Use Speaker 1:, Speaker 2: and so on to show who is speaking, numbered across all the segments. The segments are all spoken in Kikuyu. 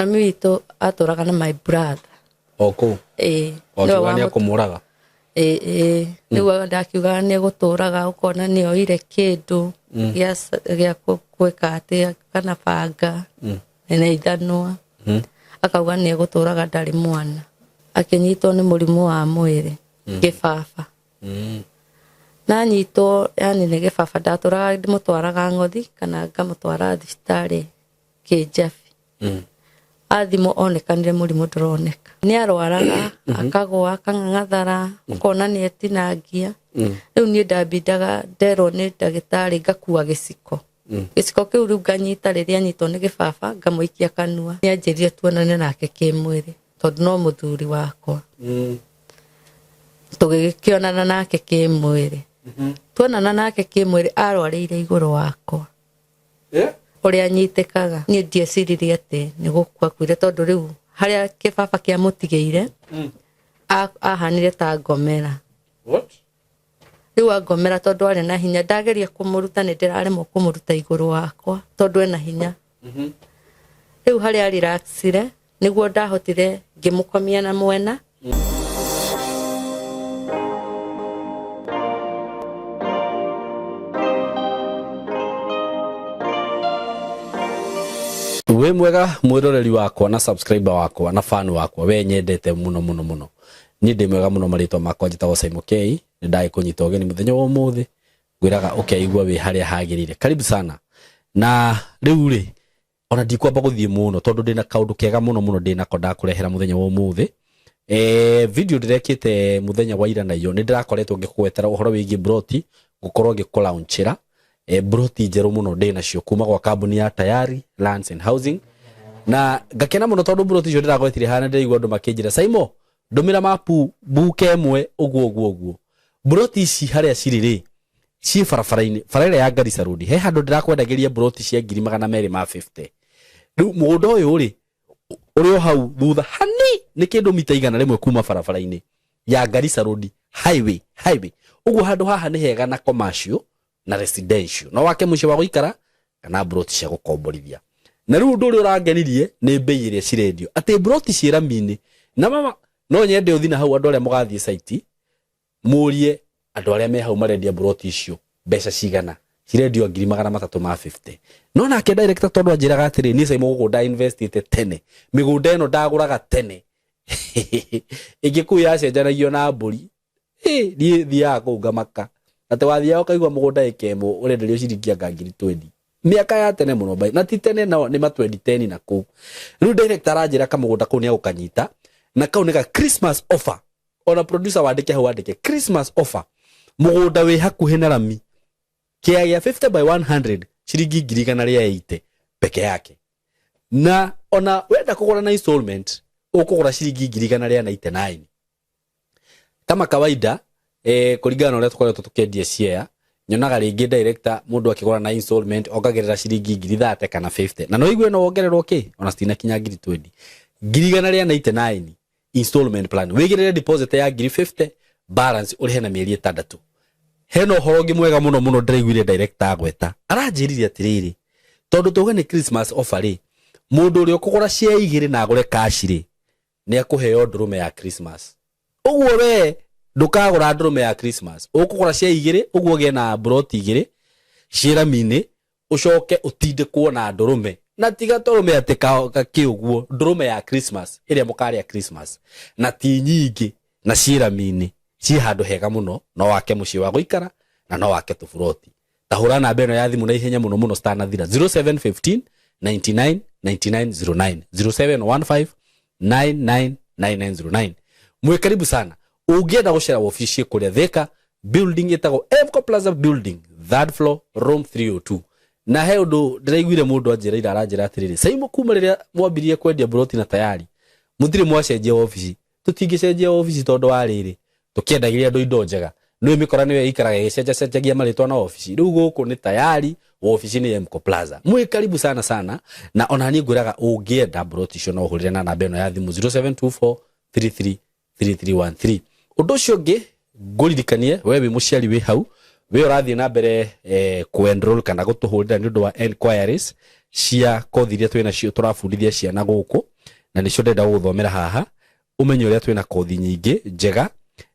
Speaker 1: Mami witũ atũraga na my brother.
Speaker 2: O kũu?
Speaker 1: Ĩĩ.
Speaker 2: O
Speaker 1: Nĩwe
Speaker 2: akiuga nĩ ekũmũraga?
Speaker 1: Ĩĩ, ĩĩ. Rĩu ndakiugaga nĩ egũtũraga, ũkona nĩ oire kĩndũ gĩa gwĩka atĩ kana banga na ithanwa, akauga nĩ egũtũraga, ndarĩ mwana. Akĩnyitwo nĩ mũrimũ wa mwĩrĩ, kĩbaba. Nanyitwo yani nĩ gĩbaba, ndatũraga ndĩmũtwaraga ngothi kana ngamũtwara thibitarĩ Kĩnjabi. Athimwo onekanire mũrimũ ndũroneka. Nĩ arwaraga, akagwa, akang'ang'athara, ũkona nĩ etinangia. Rĩu niĩ ndambindaga nderwo nĩ ndagĩtarĩ ngakua gĩciko. Gĩciko kĩu rĩu nganyita rĩrĩa anyitwo nĩ gĩbaba ngamũikia kanua. Nĩ anjĩrire tuonane nake kĩmwĩrĩ tondũ no mũthuri wakwa. Tũgĩkĩonana nake kĩmwĩrĩ. Tuonana nake kĩmwĩrĩ arwarĩire igũrũ wakwa. Ũrĩa anyitĩkaga niĩ ndieciririe atĩ nĩ gũkua kuire, tondũ rĩu harĩa kĩbaba kĩamũtigĩire ahanire ta ngomera.
Speaker 2: What?
Speaker 1: Rĩu angomera tondũ arĩ na hinya, ndageria kũmũruta nĩ ndĩraremwo kũmũruta igũrũ wakwa tondũ ena hinya. Rĩu harĩa relaxire nĩguo ndahotire ngĩmũkomia na mwena.
Speaker 2: Wĩ mwega mwĩroreri wakwa na subscriber wakwa na fan wakwa, we nyendete mũno mũno mũno. Niĩ ndĩ mwega mũno, marĩtwa makwa njĩtagwo Simon K. Nĩ ndagĩkũnyita ũgeni mũthenya wa ũmũthĩ, ngwĩraga ũkeigua wĩ harĩa hagĩrĩire. Karibu sana. Na rĩu rĩ, ona ndikwamba gũthiĩ mũno tondũ ndĩna kaũndũ kega mũno mũno ndĩnako ndakũrehera mũthenya wa ũmũthĩ. Video ndĩrekĩte mũthenya wa ira naiyo nĩ ndĩrakoretwo ngĩkũgwetera ũhoro wĩgiĩ broti gũkorwo ngĩkũlaunchĩra broti njerũ mũno ndĩnacio kuma gwa kambuni ya Tayari Lands and Housing, na ngakena mũno tondũ broti icio ndĩragwetire hana ndĩraigua andũ makĩnjĩra, "Saimo, ndũmĩra mapu mbuke ĩmwe ũguo ũguo ũguo." Broti ici harĩa cirĩ rĩ, ciĩ barabara-inĩ, bara ĩrĩa ya Garissa Road. He handũ ndĩrakwendagĩria broti cia 250,000. Rĩu mũgũnda ũyũ rĩ, ũrĩ o hau thutha hani, nĩ kĩndũ mita 100 kuma barabara-inĩ ya Garissa Road highway. Ũguo handũ haha nĩ hega na commercial na residential, no wake mũciĩ wa gũikara kana broti cia gũkomborithia. Na rĩu ũndũ ũrĩa ũrangenirie nĩ mbei ĩrĩa cirendio, atĩ broti ciĩ rami-inĩ. Na mama no nyende ũthi na hau, andũ arĩa mũgathiĩ site mũrie andũ arĩa me hau marendia broti icio mbeca cigana cirendio, 350,000. No nake director tondũ anjĩraga atĩrĩ, "Niĩ Simon gũkũ nda investite tene, mĩgũnda ĩno ndagũraga tene ĩngĩ kũu yacenjanagio na mbũri." Niĩ thiaga kũu ngamaka atĩ wathiaga ũkaigua mũgũnda ĩka ĩmwe ũrenderio ciringi anga 20,000 mĩaka ya tene mũno bai, na ti tene no nĩ ma 2010 na kũu. Rĩu director aranjĩra kamũgũnda kũu nĩ agũkanyita na kau nĩ ga Christmas offer. Ona producer wandĩke hau, wandĩke Christmas offer, mũgũnda wĩ hakuhĩ na rami, kĩa gĩa 50 by 100, ciringi 180,000 peke yake. Na ona wenda kũgũra na installment ũkũgũra ciringi 199,000 kama kawaida. Kũringana na ũrĩa tũkoretwo tũkĩendia share, nyonaga rĩngĩ director mũndũ akĩgũra na installment ongagĩrĩra ciringi 30,000 kana 50, na no igue no wongererwo kĩ ona citinakinya 20,000. 199,000 installment plan, wĩigĩrĩre deposit ya 50,000, balance ũrĩhe na mĩeri 6. Hena ũhoro ũngĩ mwega mũno mũno ndĩraiguire director agweta. Aranjĩrire atĩrĩrĩ, tondũ tuge nĩ Christmas offer rĩ, mũndũ ũrĩa ũkũgũra share igĩrĩ na agũre cash rĩ, nĩ akũheo ndũrũme ya Christmas. Ũguo we ndũkagũra ndũrũme ya Christmas, ũkũgũra share igĩrĩ, ũguo ũgĩe na broti igĩrĩ ciĩ rami-inĩ, ũcoke ũtindĩkwo na ndũrũme, na tiga tũrũme atĩ kakĩ ũguo, ndũrũme ya Christmas ĩrĩa mũkarĩa Christmas, na ti nyingĩ, na ciĩ rami-inĩ, ciĩ handũ hega mũno, no wake mũciĩ wa gũikara na no wake tũburoti. Ta hũra namba ĩno ya thimũ na ihenya mũno mũno citanathira, 0715 99 9909, 0715 999909. Mwĩ karibu sana. Ũngĩenda gũcera wobici kũrĩa Thika, building ĩtagwo Emco Plaza building, third floor, room 302. Na he ũndũ ndĩraiguire mũndũ anjĩra ira, aranjĩra atĩrĩrĩ, "Saimo, kuma rĩrĩa mwambirie kwendia broti na Tayari mũtirĩ mwacenjia wobici." Tũtingĩcenjia wobici tondũ wa rĩrĩ, tũkĩendagĩria andũ indo njega. Nĩũĩ mĩkora nĩyo ĩikaraga ĩgĩcenjacenjagia marĩtwa na obici. Rĩu gũkũ nĩ Tayari, wobici nĩ Emco Plaza. Mwĩ karibu sana sana. Na ona niĩ ngwĩraga ũngĩenda broti icio no ũhũrĩre na namba ĩno ya thimũ, 0724 33 3313. Ũndũ ũcio ũngĩ ngũririkanie, we wĩ mũciari wĩ hau, we ũrathiĩ na mbere kũ-enroll kana gũtũhũrĩra nĩ ũndũ wa enquiries cia kothi iria twĩ nacio tũrabundithia ciana gũkũ. Na nĩcio ndĩrenda gũgũthomera haha, ũmenye ũrĩa twĩna kothi nyingĩ njega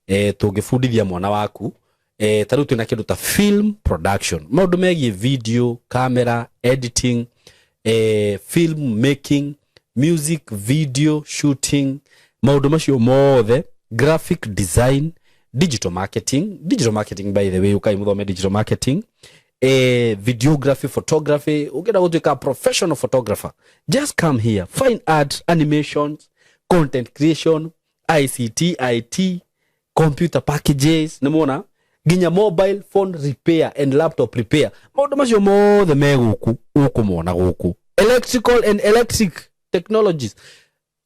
Speaker 2: tũngĩbundithia mwana waku. Ta rĩu twĩna kĩndũ ta film production, maũndũ megiĩ video camera editing, film making, music video shooting, maũndũ macio mothe, graphic design, digital marketing. Digital marketing, by the way, ukai muthome digital marketing, videography, photography. Ũngĩenda gũtuĩka professional photographer, just come here. Fine art, animations, content creation, ICT, IT, computer packages, nĩmuona nginya mobile phone repair and laptop repair. Maũndũ macio mothe me gũkũ, ũkũmona gũkũ. Electrical and electric technologies.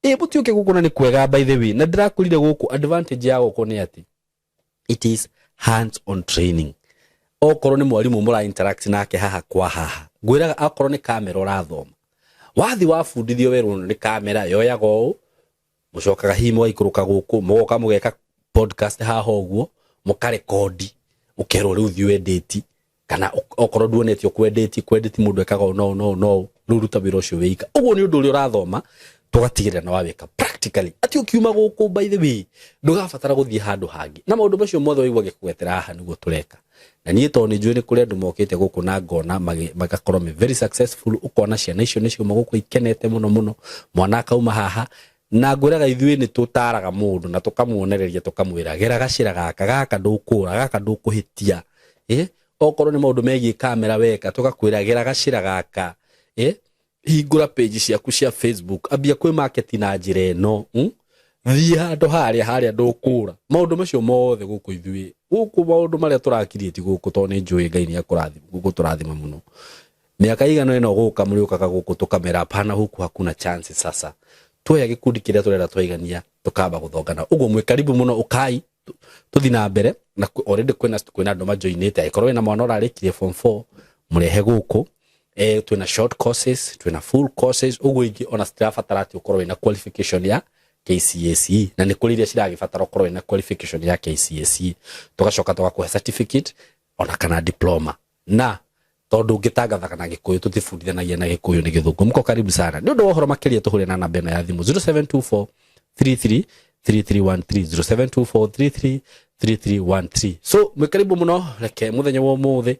Speaker 2: Ĩ mũtiũke gũkũ na nĩ kwega, by the way. Na ndĩrakwĩrire gũkũ, advantage ya gũkũ nĩ atĩ it is hands on training. Okorwo nĩ mwarimũ mũra interact nake haha kwa haha, ngwĩraga akorwo nĩ kamera ũrathoma, wathi wabundithio werwo nĩ kamera yoyaga ũũ, mũcokaga hihi mũgaikũrũka gũkũ, mũgoka mũgeka podcast haha ũguo, mũkarekondi, ũkerwo rĩu thiĩ wendĩti, kana okorwo nduonetio kwendĩti, kwendĩti mũndũ ekaga ũũ no no no, rĩu ruta wĩra ũcio wĩika ũguo. Nĩ ũndũ ũrĩa ũrathoma tũgatigĩrĩra na wawĩka practically, atĩ ũkiuma gũkũ, by the way, ndũgabatara gũthiĩ handũ hangĩ. Na maũndũ macio mothe waigua ngĩkũgetera haha nĩguo tũreka. Na niĩ tondũ nĩ njũĩ nĩ kũrĩ andũ mokĩte gũkũ na ngona magakorwo me very successful, ũkona ciana icio nĩ ciauma gũkũ ikenete mũno mũno, mwana akauma haha. Na ngwĩraga ithuĩ nĩ tũtaraga mũndũ na tũkamuonereria, tũkamwĩra gera gacĩra gaka, gaka ndũkũra, gaka ndũkũhĩtia. Okorwo nĩ maũndũ megiĩ kamera weka, tũgakwĩra gera gacĩra gaka, hingũra page ciaku cia Facebook, ambia kwĩ market na njĩra ĩno, Thiĩ handũ harĩa harĩa ndũkũra. Maũndũ macio mothe gũkũ ithuĩ gũkũ, maũndũ marĩa tũrakiriĩti gũkũ, tondũ nĩ njũĩ Ngai nĩ gũkũ tũrathima mũno. Mĩaka igana ĩno gũka mũrĩũkaga gũkũ tũkamera hapana, huku hakuna chance. Sasa tuoya gĩkundi kĩrĩa tũrenda twaigania, tũkamba gũthongana ũguo. Mwĩ karibu mũno, ũkai tũthi na mbere. Na already kwĩna andũ majoinĩte. Angĩkorwo wĩna mwana ũrarĩkirie form 4, mũrehe gũkũ. Twĩna short courses, twĩna full courses, ũguo ingĩ ona citirabatara atĩ ũkorwo wĩna qualification ya KCSE, na nĩ kũrĩ iria ciragĩbatara ũkorwo wĩna qualification ya KCSE, tũgacoka tũgakũhe certificate ona kana diploma. Na tondũ ũngĩtangathaga na Gĩkũyũ, tũtibundithanagia na Gĩkũyũ, nĩ Gĩthũngũ. Mko karibu sana. Nĩ ũndũ wa ũhoro makĩria, tũhũre na namba ĩno ya thimũ 0724 33 3313, 0724 33 3313. So mwĩ karibu mũno. Reke mũthenya wa ũmũthĩ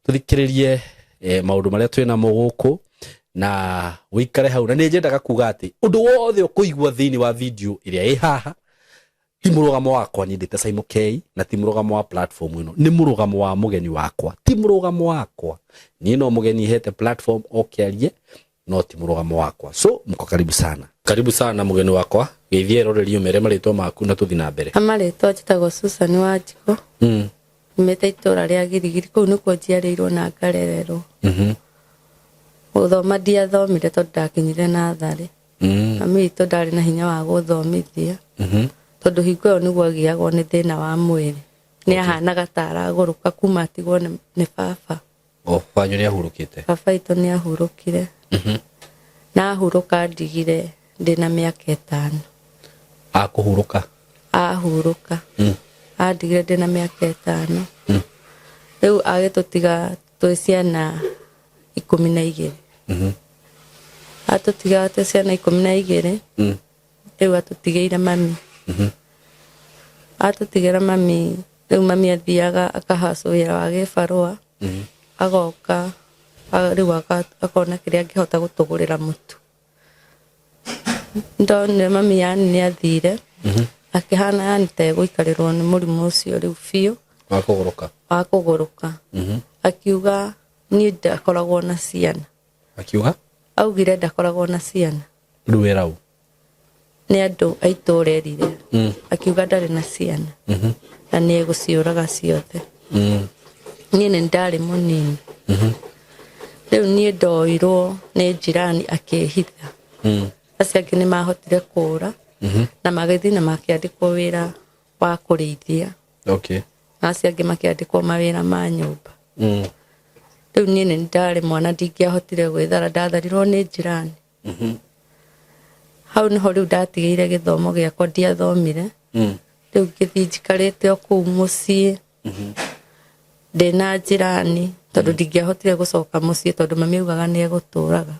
Speaker 2: tũthikĩrĩrie maũndũ marĩa twĩ namo gũkũ, na wĩikare hau. Na nĩ nyendaga kuga atĩ ũndũ wothe ũkũigua thĩinĩ wa video ĩrĩa ĩ haha ti mũrũgamo wakwa niĩ ndĩte Simon K, na ti mũrũgamo wa platform ĩno, nĩ mũrũgamo wa mũgeni wakwa, ti mũrũgamo wakwa niĩ. No mũgeni hete platform oke arie, no ti mũrũgamo wakwa. So mko karibu sana, karibu sana mũgeni wakwa. Geithie eroreri, ũmere marĩtwa maku na tũthi na mbere.
Speaker 1: Amarĩtwa njĩtagwo Susan Wanjikũ. Nyumĩte itũũra rĩa Girigiri, kũu nĩkuo njiarĩirwo na ngarererwo. Gũthoma ndiathomire tondũ ndakinyire natharĩ. Mami witũ ndarĩ na hinya wa gũthomithia, tondũ hingo ĩyo nĩguo agĩagwo nĩ thĩna wa mwĩrĩ, nĩ ahanaga ta aragũrũka kuma atigwo nĩ baba.
Speaker 2: O wanyu nĩ ahurũkĩte?
Speaker 1: Baba witũ nĩ ahurũkire, na ahurũka ndigire ndĩna mĩaka 5.
Speaker 2: Akũhurũka?
Speaker 1: Ahurũka andigire ndĩna mĩaka 5. Rĩu agĩtũtiga twĩ ciana 12. Atũtiga twĩ ciana 12. Rĩu atũtigĩire mami. Atũtigĩra mami, rĩu mami athiaga akahacwo wĩra wa gĩbarũa, agoka rĩu akona kĩrĩa angĩhota gũtũgũrĩra mũtu. Ndonire mami yani nĩ athire, akĩhana yani ta egũikarĩrwo nĩ mũrimũ ũcio rĩu biũ.
Speaker 2: Wa kũgũrũka?
Speaker 1: Wa kũgũrũka. Akiuga niĩ ndakoragwo na ciana.
Speaker 2: Akiuga?
Speaker 1: Augire ndakoragwo na ciana.
Speaker 2: Rĩu wĩra ũ?
Speaker 1: Nĩ andũ a itũũra erire. Akiuga ndarĩ na ciana na nĩ egũciũraga ciothe. Niĩ nĩ ndarĩ mũnini. Rĩu niĩ ndoirwo nĩ njirani akĩhitha. Acio angĩ nĩ mahotire kũũra na magĩthiĩ na makĩandĩkwo wĩra wa kũrĩithia, na acio angĩ makĩandĩkwo mawĩra ma nyũmba. Rĩu niĩ nĩ ndarĩ mwana, ndingĩahotire gwĩthara, ndatharirwo nĩ njirani. Hau nĩho rĩu ndatigĩire gĩthomo gĩakwa, ndiathomire. Rĩu ngĩthiĩ njikarĩte o kũu mũciĩ ndĩna njirani, tondũ ndingĩahotire gũcoka mũciĩ tondũ mami augaga nĩ egũtũraga.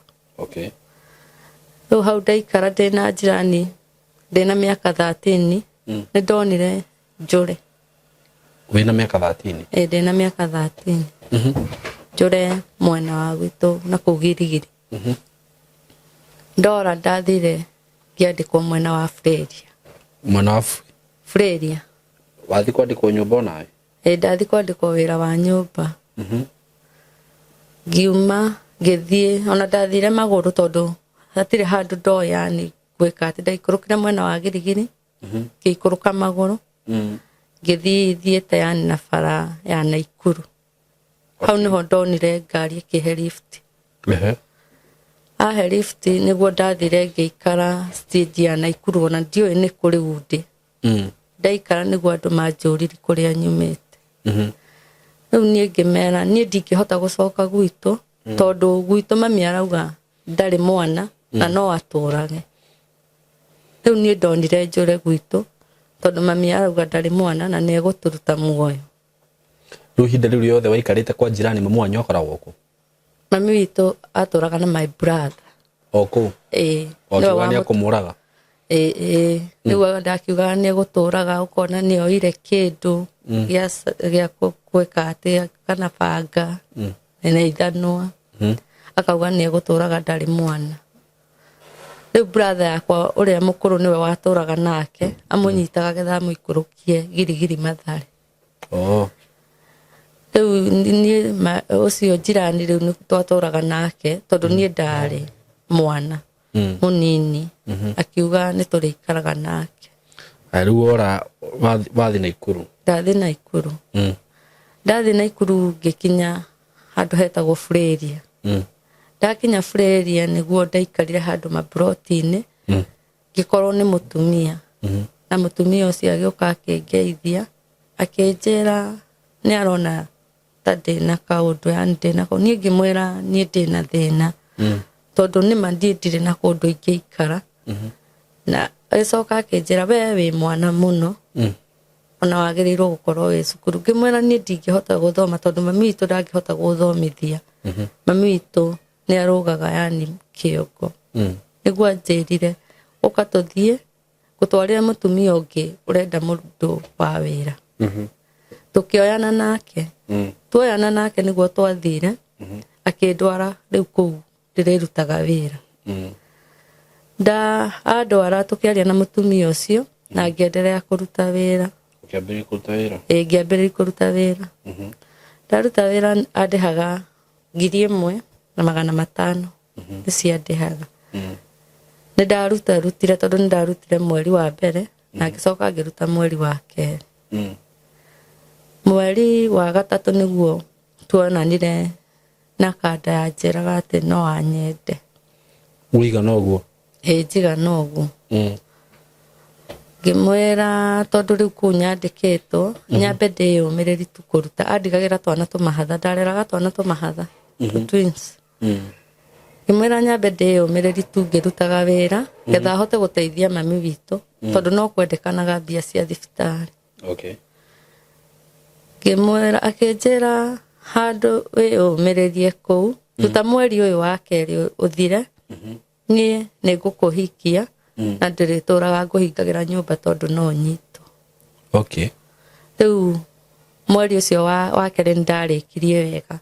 Speaker 1: Rĩu hau ndaikara ndĩna njirani ndĩna mĩaka 13, nĩ ndonire njũre.
Speaker 2: Wĩna mĩaka 13?
Speaker 1: Ĩ, ndĩna mĩaka 13. Njũre mwena wa gwitũ na kũu Girigiri. Ndora ndathire ngĩandĩkwo mwena wa Freria.
Speaker 2: Mwena wa
Speaker 1: Freria.
Speaker 2: Wathi kwandĩkwo nyũmba onawe?
Speaker 1: Ĩ, ndathi kwandĩkwo wĩra wa nyũmba. Ngiuma ngĩthiĩ, ona ndathire magũrũ tondũ hatirĩ handũ ndoĩ yani gwĩka atĩ. Ndaikũrũkire mwena wa Girigiri, ngĩikũrũka magũrũ, ngĩthiĩ thiĩte yani na bara ya Naikuru. Hau nĩho ndonire ngari ĩkĩhe lift. Ahe lift nĩguo ndathire ngĩikara stage ya Naikuru, ona ndiũĩ nĩ kũ rĩu ndĩ. Ndaikara nĩguo andũ manjũririe kũrĩa nyumĩte. Rĩu niĩ ngĩmera niĩ ndingĩhota gũcoka gwitũ, tondũ gwitũ mami arauga ndarĩ mwana na no atũrage. Rĩu niĩ ndonire njũre gwitũ tondũ mami arauga ndarĩ mwana na nĩ egũtũruta muoyo.
Speaker 2: Rĩu ihinda rĩu rĩothe waikarĩte kwa jirani, mamu wanyu akoragwo kũ?
Speaker 1: Mami witũ atũraga na my brother.
Speaker 2: O kũu?
Speaker 1: Ĩĩ.
Speaker 2: O
Speaker 1: nĩwe
Speaker 2: akiuga nĩ akũmũraga?
Speaker 1: Ĩĩ, rĩu ndakiugaga nĩ egũtũraga, ũkona nĩ oire kĩndũ gĩa gwĩka atĩ kana banga na ithanwa, akauga nĩ egũtũraga ndarĩ mwana. Rĩu brother yakwa ũrĩa mũkũrũ nĩwe watũraga nake, amũnyitaga getha amũikũrũkie Girigiri Mathare. Rĩu niĩ ũcio jirani rĩu nĩ twatũraga nake, tondũ niĩ ndarĩ mwana mũnini, akiuga nĩ tũrĩikaraga nake.
Speaker 2: Aya, rĩu wora wathi Naikuru?
Speaker 1: Ndathi Naikuru. Ndathi Naikuru ngĩkinya handũ hetagwo Freria. Ndakinya Freria nĩguo ndaikarire handũ maburoti-inĩ, ngĩkorwo nĩ mũtumia, na mũtumia ũcio agĩũka akĩngeithia, akĩnjĩra nĩ arona ta ndĩna kaũndũ, yani ndĩna kaũndũ. Niĩ ngĩmwĩra niĩ ndĩna thĩna, tondũ nĩma niĩ ndirĩ na kũndũ ingĩikara. Na agĩcoka akĩnjĩra, we wĩ mwana mũno, ona wagĩrĩirwo gũkorwo wĩ cukuru. Ngĩmwĩra niĩ ndingĩhota gũthoma tondũ mami witũ ndangĩhota gũthomithia. Mami witũ nĩ arũgaga yani kĩongo. Nĩguo anjĩrire, ũka tũthiĩ ngũtwarĩre mũtumia ũngĩ ũrenda mũndũ wa wĩra. Tũkĩoyana nake. Tuoyana nake nĩguo twathire, akĩndwara rĩu kũu ndĩrĩrutaga wĩra. Nda andwara tũkĩaria na mũtumia ũcio na ngĩenderea kũruta wĩra.
Speaker 2: Ũkĩambĩrĩria kũruta wĩra?
Speaker 1: Ĩ, ngĩambĩrĩria kũruta wĩra. Ndaruta wĩra andĩhaga 1500, nĩcio andĩhaga. Nĩ ndaruta rutire, tondũ nĩ ndarutire mweri wa mbere na ngĩcoka ngĩruta mweri wa kerĩ. Mweri wa gatatũ nĩguo tuonanire na kanda ya njĩraga atĩ no anyende.
Speaker 2: Ũigana ũguo?
Speaker 1: Ĩ, njigana ũguo. Ngĩmwĩra tondũ rĩu kũu nyandĩkĩtwo nyambe ndĩyũmĩrĩri tu kũruta. Andigagĩra twana tũmahatha, ndareraga twana tũmahatha, twins. Ngĩmwĩra nyambe ndĩyũmĩrĩri tu ngĩrutaga wĩra getha hote gũteithia mami witũ, tondũ no kwendekanaga mbia cia thibitarĩ. Ngĩmwĩra, akĩnjĩra handũ wĩyũmĩrĩrie kũu ruta mweri ũyũ wa kerĩ ũthire, niĩ nĩ ngũkũhikia na ndĩrĩtũraga ngũhingagĩra nyũmba tondũ no nyitwo. Rĩu mweri ũcio wa kerĩ nĩ ndarĩkirie wega.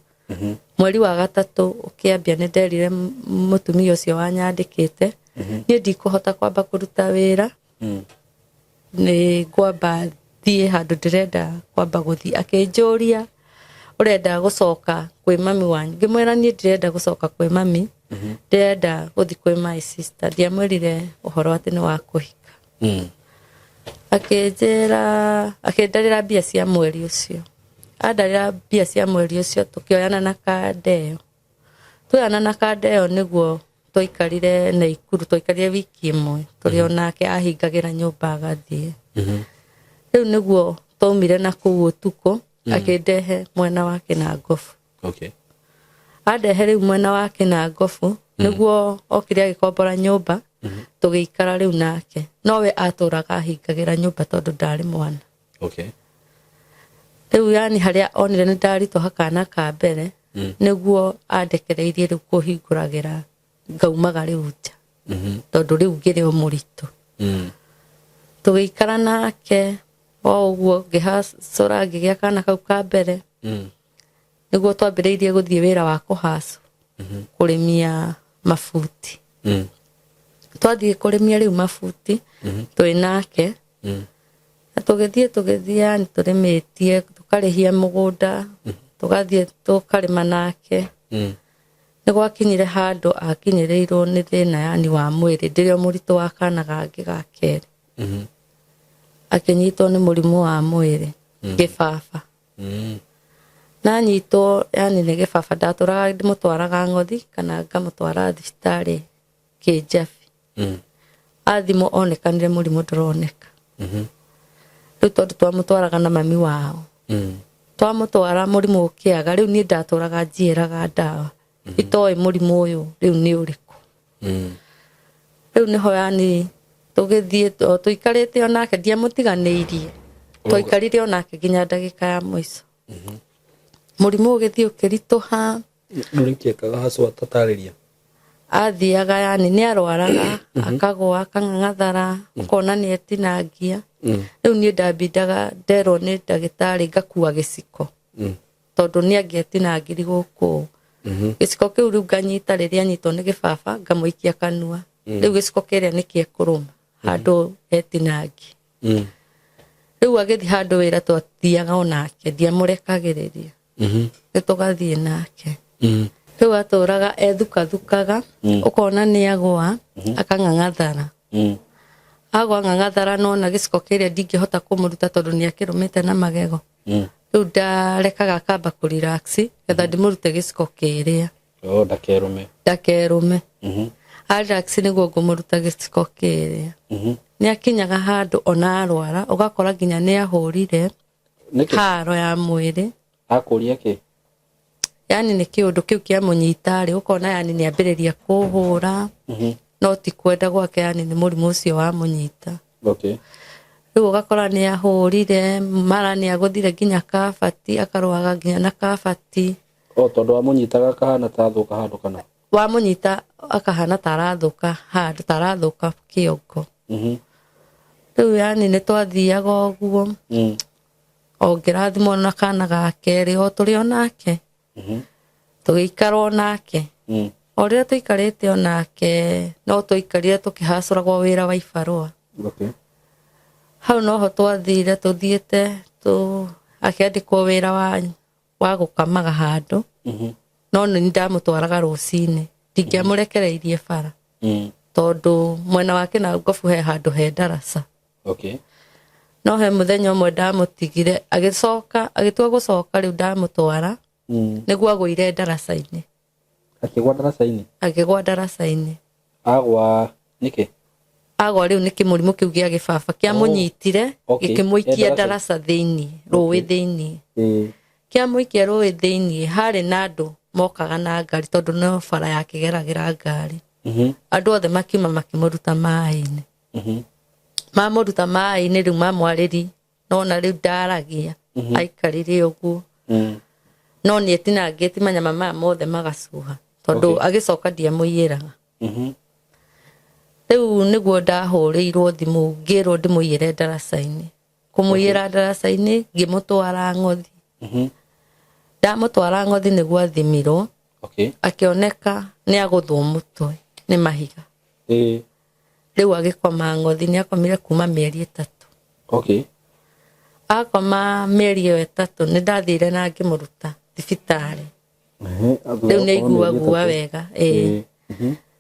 Speaker 1: Mweri wa gatatũ ũkĩambia nĩ nderire mũtumia ũcio wanyandĩkĩte, niĩ ndikũhota kwamba kũruta wĩra, nĩ ngwamba thiĩ handũ ndĩrenda kwamba gũthiĩ. Akĩnjũria, ũrenda gũcoka kwĩ mami wanyu? Ngĩmwĩra niĩ ndirenda gũcoka kwĩ mami, ndĩrenda gũthiĩ kwĩ my sister. Ndiamwĩrire ũhoro atĩ nĩ wa kũhika. Akĩnjĩra, akĩndarĩra mbia cia mweri ũcio. Andarĩra mbia cia mweri ũcio, tũkĩoyana na kanda ĩyo. Tuoyana na kanda ĩyo nĩguo twaikarire Naikuru, twaikarire wiki ĩmwe tũrĩ o nake, ahingagĩra nyũmba agathiĩ. Rĩu nĩguo twaumire na kũu ũtukũ, akĩndehe mwena wa Kĩnangobu. Andehe rĩu mwena wa Kĩnangobu nĩguo okire agĩkombora nyũmba, tũgĩikara rĩu nake, nowe atũraga ahingagĩra nyũmba tondũ ndarĩ mwana. Rĩu yani harĩa onire nĩ ndaritũha kana ka mbere, nĩguo andekereirie rĩu kũhingũragĩra ngaumaga rĩu nja. Tondũ rĩu ngĩrĩ o mũritũ. Tũgĩikara nake o ũguo, ngĩhacũra, ngĩgĩa kana kau ka mbere. Nĩguo twambĩrĩirie gũthiĩ wĩra wa kũhacũ, kũrĩmia mabuti. Twathiĩ kũrĩmia rĩu mabuti twĩ nake, na tũgĩthiĩ yani tũrĩmĩtie, tũkarĩhia mũgũnda, tũgathiĩ tũkarĩma nake. Nĩ gwakinyire handũ akinyĩrĩirwo nĩ thĩna yani wa mwĩrĩ, ndĩrĩ o mũritũ wa kana gangĩ ga kerĩ. Akĩnyitwo nĩ mũrimũ wa mwĩrĩ, gĩbaba. Nanyitwo yani nĩ gĩbaba, ndatũraga ndĩmũtwaraga ng'othi kana ngamũtwara thibitarĩ Kĩnjabi. Athimwo onekanire mũrimũ ndũroneka. Rĩu tondũ twamũtwaraga na mami wao, twamũtwara mũrimũ ũkĩaga, rĩu niĩ ndatũraga njiĩraga ndawa itoĩ mũrimũ ũyũ rĩu nĩ ũrĩkũ. Rĩu nĩho yani tũgĩthiĩ o tũikarĩte o nake, ndiamũtiganĩirie, twaikarire o nake nginya ndagĩka ya mũico. Mũrimũ ũgĩthiĩ ũkĩritũha.
Speaker 2: Rĩu nĩkĩ ekaga hacwa tatarĩria?
Speaker 1: Athiaga yani nĩ arwaraga, akagwa, akang'ang'athara, ũkona nĩ etinangia. Rĩu niĩ ndambindaga nderwo nĩ ndagĩtarĩ ngakua gĩciko, tondũ nĩ angĩetinangiri gũkũ. Gĩciko kĩu rĩu nganyita, rĩrĩa anyitwo nĩ gĩbaba ngamũikia kanua. Rĩu gĩciko kĩrĩa nĩ kĩekũrũma handũ etinangi. Rĩu agĩthiĩ handũ wĩra twathiaga onake, ndiamũrekagĩrĩria, nĩ tũgathiĩ nake. Rĩu atũraga ethukathukaga, ũkona nĩ agwa, akang'ang'athara. Agwa ng'ang'athara, nona gĩciko kĩrĩa ndingĩhota kũmũruta tondũ nĩ akĩrũmĩte na magego. Rĩu ndarekaga akamba kũ relax getha ndĩmũrute gĩciko kĩrĩa.
Speaker 2: Oh, ndakerume.
Speaker 1: Ndakerume. A relax nĩguo ngũmũruta gĩciko kĩrĩa. Nĩ akinyaga handũ ona arwara ũgakora nginya nĩ ahũrire
Speaker 2: Nĩkĩ?
Speaker 1: haro ya mwĩrĩ.
Speaker 2: Akũria kĩ?
Speaker 1: Yani nĩ kĩũndũ kĩu kĩamũnyita rĩ, ũkona yani nĩ ambĩrĩria kũhũra, no ti kwenda gwake, yani nĩ mũrimũ ũcio wamũnyita. Rĩu ũgakora nĩ ahũrire, mara nĩ agũthire nginya kabati, akarũaga nginya na kabati.
Speaker 2: O tondũ wamũnyitaga akahana ta athũka handũ kana?
Speaker 1: Wamũnyita akahana ta arathũka handũ, ta arathũka kĩongo. Rĩu yani nĩ twathiaga ũguo, o ngĩrathimwo na kana ga kerĩ, o tũrĩ o nake, tũgĩikara o nake. O rĩrĩa tũikarĩte o nake, no twaikarire tũkĩhacũragwo wĩra wa ibarũa. Hau noho twathire tũthiĩte akĩandĩkwo wĩra wa gũkamaga handũ. No nĩ ndamũtwaraga rũcinĩ, ndingĩamũrekereirie bara, tondũ mwena wa Kĩnangobu he handũ he ndaraca. No he mũthenya ũmwe ndamũtigire, agĩcoka agĩtua gũcoka, rĩu ndamũtwara, nĩguo agũire ndaraca-inĩ.
Speaker 2: Akĩgwa ndaraca-inĩ?
Speaker 1: Akĩgwa ndaraca-inĩ.
Speaker 2: Agwa nĩkĩ?
Speaker 1: Agwa rĩu nĩ kĩmũrimũ kĩu gĩa gĩbaba kĩamũnyitire. Gĩkĩmũikia
Speaker 2: E ndaraca.
Speaker 1: Ndaraca thĩiniĩ, rũĩ thĩiniĩ. Kĩamũikia rũĩ thĩiniĩ, harĩ na andũ mokaga na ngari, tondũ no bara yakĩgeragĩra ngari. Andũ othe makiuma makĩmũruta maĩ-inĩ. Mamũruta maĩ-inĩ, rĩu mamwarĩri, nona rĩu ndaragia, aikarire ũguo. No nĩ etinangĩtie manyama maya mothe magacuha, tondũ agĩcoka ndiamũiyĩraga. Rĩu nĩguo ndahũrĩirwo thimũ ngĩrwo ndĩmũiyĩre ndaraca-inĩ. Kũmũiyĩra ndaraca-inĩ, ngĩmũtwara ng'othi. Ndamũtwara ng'othi nĩguo athimirwo. Akĩoneka nĩ agũthwo mũtwe nĩ mahiga. Rĩu agĩkoma ng'othi, nĩ akomire kuma mĩeri 3. Akoma mĩeri ĩyo 3, nĩ ndathire na ngĩmũruta thibitarĩ. Rĩu nĩ aiguagua wega, ĩĩ.